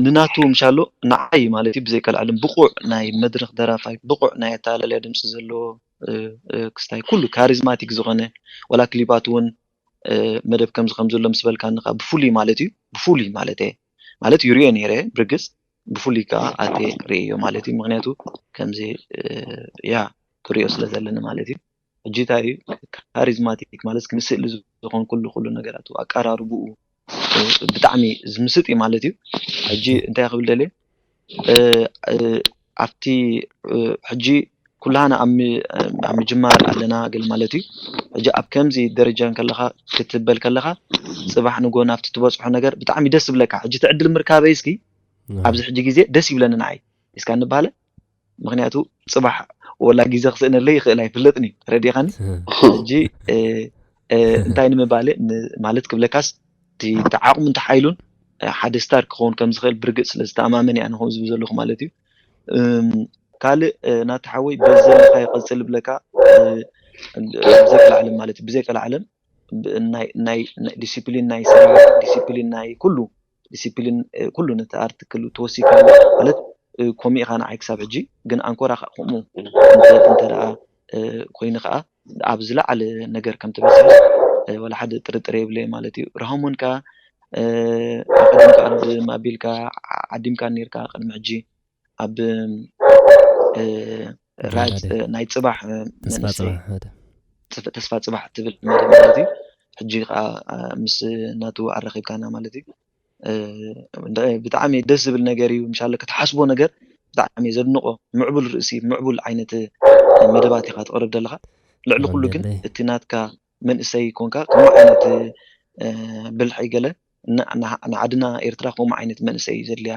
ንናቱ ምሻሎ ንዓይ ማለት እዩ ብዘይ ቀልዓለም ብቑዕ ናይ መድረኽ ደራፋይ፣ ብቑዕ ናይ ኣተኣላልያ ድምፂ ዘለዎ ክስታይ፣ ኩሉ ካሪዝማቲክ ዝኾነ፣ ዋላ ክሊባት እውን መደብ ከምዚ ከም ዘሎ ምስ በልካኒ ከዓ ብፍሉይ ማለት እዩ፣ ብፍሉይ ማለት እየ ማለት ይሪኦ ነይረ። ብርግፅ ብፍሉይ ከዓ ኣቴ ርእዮ ማለት እዩ። ምክንያቱ ከምዚ ያ ክሪኦ ስለ ዘለኒ ማለት እዩ። ሕጂ እንታይ እዩ ካሪዝማቲክ ማለት፣ ክምስእል ዝኾን ኩሉ ኩሉ ነገራቱ ኣቀራርብኡ ብጣዕሚ ዝምስጥ እዩ ማለት እዩ። ሕጂ እንታይ ክብል ደልየ ኣብቲ ሕጂ ኩላና ኣብ ምጅማር ኣለና ገለ ማለት እዩ። ሕጂ ኣብ ከምዚ ደረጃ ከለኻ ክትበል ከለኻ፣ ፅባሕ ንጎ ናብቲ ትበፅሖ ነገር ብጣዕሚ ደስ ይብለካ። ሕጂ ትዕድል ምርካበይ እስኪ ኣብዚ ሕጂ ግዜ ደስ ይብለኒ ንዓይ እስካ እንበሃለ። ምክንያቱ ፅባሕ ወላ ግዜ ክስእነለይ ይኽእል ኣይፍለጥን እዩ። ተረዲኻኒ? ሕጂ እንታይ ንምባለ ማለት ክብለካስ፣ እቲ ዓቕሙ እንተ ሓይሉን ሓደ ስታር ክኸውን ከም ዝኽእል ብርግፅ ስለ ዝተኣማመን እያ ንኸምኡ ዝብል ዘለኹ ማለት እዩ። ካልእ ናቲ ሓወይ በዚ ዘለካ ይቐፅል ብለካ። ብዘይ ቀልዓለም ማለት እዩ፣ ብዘይ ቀልዓለም ዲሲፕሊን ናይ ስራሕ፣ ዲሲፕሊን ናይ ኩሉ፣ ዲሲፕሊን ኩሉ ነቲ ኣርቲክል ተወሲካ ማለት ከምኡ ኢኻ ንዓይ ክሳብ ሕጂ ግን ኣንኮራ ከዓ ከምኡ እንተ ደኣ ኮይኑ ከዓ ኣብ ዝለዓለ ነገር ከም ትበፅሕ ወላ ሓደ ጥርጥር የብለይ ማለት እዩ። ረሃሞን ከዓ ኣቐዲምካ ቅድም ኣቢልካ ዓዲምካ ነርካ ቅድሚ ሕጂ ኣብ ራጅ ናይ ፅባሕ ተስፋ ፅባሕ ትብል መደብ ማለት እዩ። ሕጂ ከዓ ምስ ናቱ ኣረኪብካና ማለት እዩ። ብጣዕሚ ደስ ዝብል ነገር እዩ። ምሻለ ክትሓስቦ ነገር ብጣዕሚ ዘድንቆ ምዕቡል ርእሲ፣ ምዕቡል ዓይነት መደባት ኢካ ትቅርብ ዘለካ። ልዕሊ ኩሉ ግን እቲ ናትካ መንእሰይ ኮንካ ከምኡ ዓይነት ብልሒ ገለ ንዓድና ኤርትራ ከምኡ ዓይነት መንእሰይ እዩ ዘድልያ።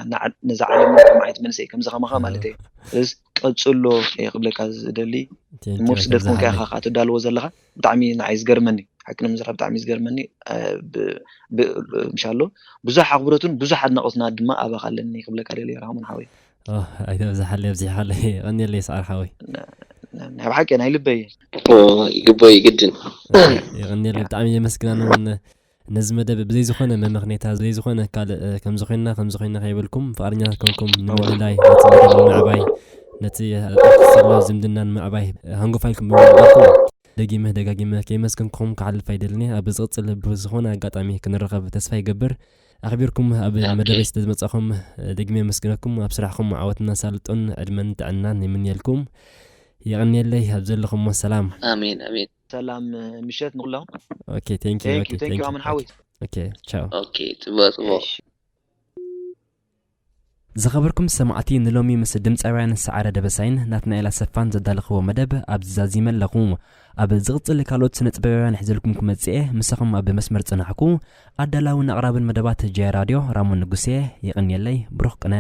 ነዛ ዓለም ከምኡ ዓይነት መንእሰይ ከምዚ ከማኻ ማለት እዩ። ስለዚ ቀፅሎ እየ ክብለካ ዝደሊ። እሞ ስደት ኮንካ ኢኻ ትዳልዎ ዘለካ። ብጣዕሚ ንዓይ ዝገርመኒ፣ ሓቂ ንምዝራብ ብጣዕሚ ዝገርመኒ። ምሻሎ ብዙሕ ኣኽብሮትን ብዙሕ ኣድናቆትና ድማ ኣባኻ ኣለኒ ክብለካ ደልየ ራሞን ሓወይ። ኣይተብዝሓለይ ኣብዚሓለይ። የቐንየለይ ሰዓር ሓወይ። ናይ ብሓቂ ናይ ልበይ። ይግበይ ግድን። የቐንየለይ፣ ብጣዕሚ የመስግናና። ነዚ መደብ ብዘይ ዝኾነ መመኽኔታ፣ ብዘይ ዝኾነ ካልእ ከምዚ ኮይና ከምዚ ኮይና ከይበልኩም ፍቓደኛታት ኮንኩም ንምልላይ፣ ነቲ መደብ ንምዕባይ፣ ነቲ ኣርቲስት ዘሎ ዝምድና ንምዕባይ ሃንጎፋ ኢልኩም ብምግባርኩም ደጊመ ደጋጊመ ከየመስገንኩም ክሓልፍ ኣይደልን እየ። ኣብ ዝቕፅል ብዝኾነ ኣጋጣሚ ክንራኸብ ተስፋ ይገብር። ኣኽቢርኩም ኣብ መደበይ ስለ ዝመጻኹም ደጊመ የመስግነኩም። ኣብ ስራሕኩም ዓወትን ኣሳልጦን ዕድመን ጥዕናን ይምንየልኩም። የቐንየለይ ኣብ ዘለኹሞ ሰላም። ኣሜን ኣሜን። ሰላም ምሸት ንኩሎም። Okay, thank you. Thank you, thank you ኣመን ሓወይ። Okay, ciao. Okay, ጽቡቅ ጽቡቅ። ዝኸበርኩም ሰማዕቲ፣ ንሎሚ ምስ ድምፃውያን ሰዓረ ደበሳይን ናትናኤል ኣሰፋን ዘዳለኽዎ መደብ ኣብዚ ዛዚመ ኣለኹ። ኣብ ዝቕፅል ካልኦት ስነ ጥበባውያን ሒዘልኩም ክመፅእ እየ። ምሳኹም ኣብ መስመር ፅናሕኩ ኣዳላውን ኣቕራብን መደባት ጀያ ራድዮ ራሞን ንጉሴ። የቐንየለይ። ብሩኽ ቅነ።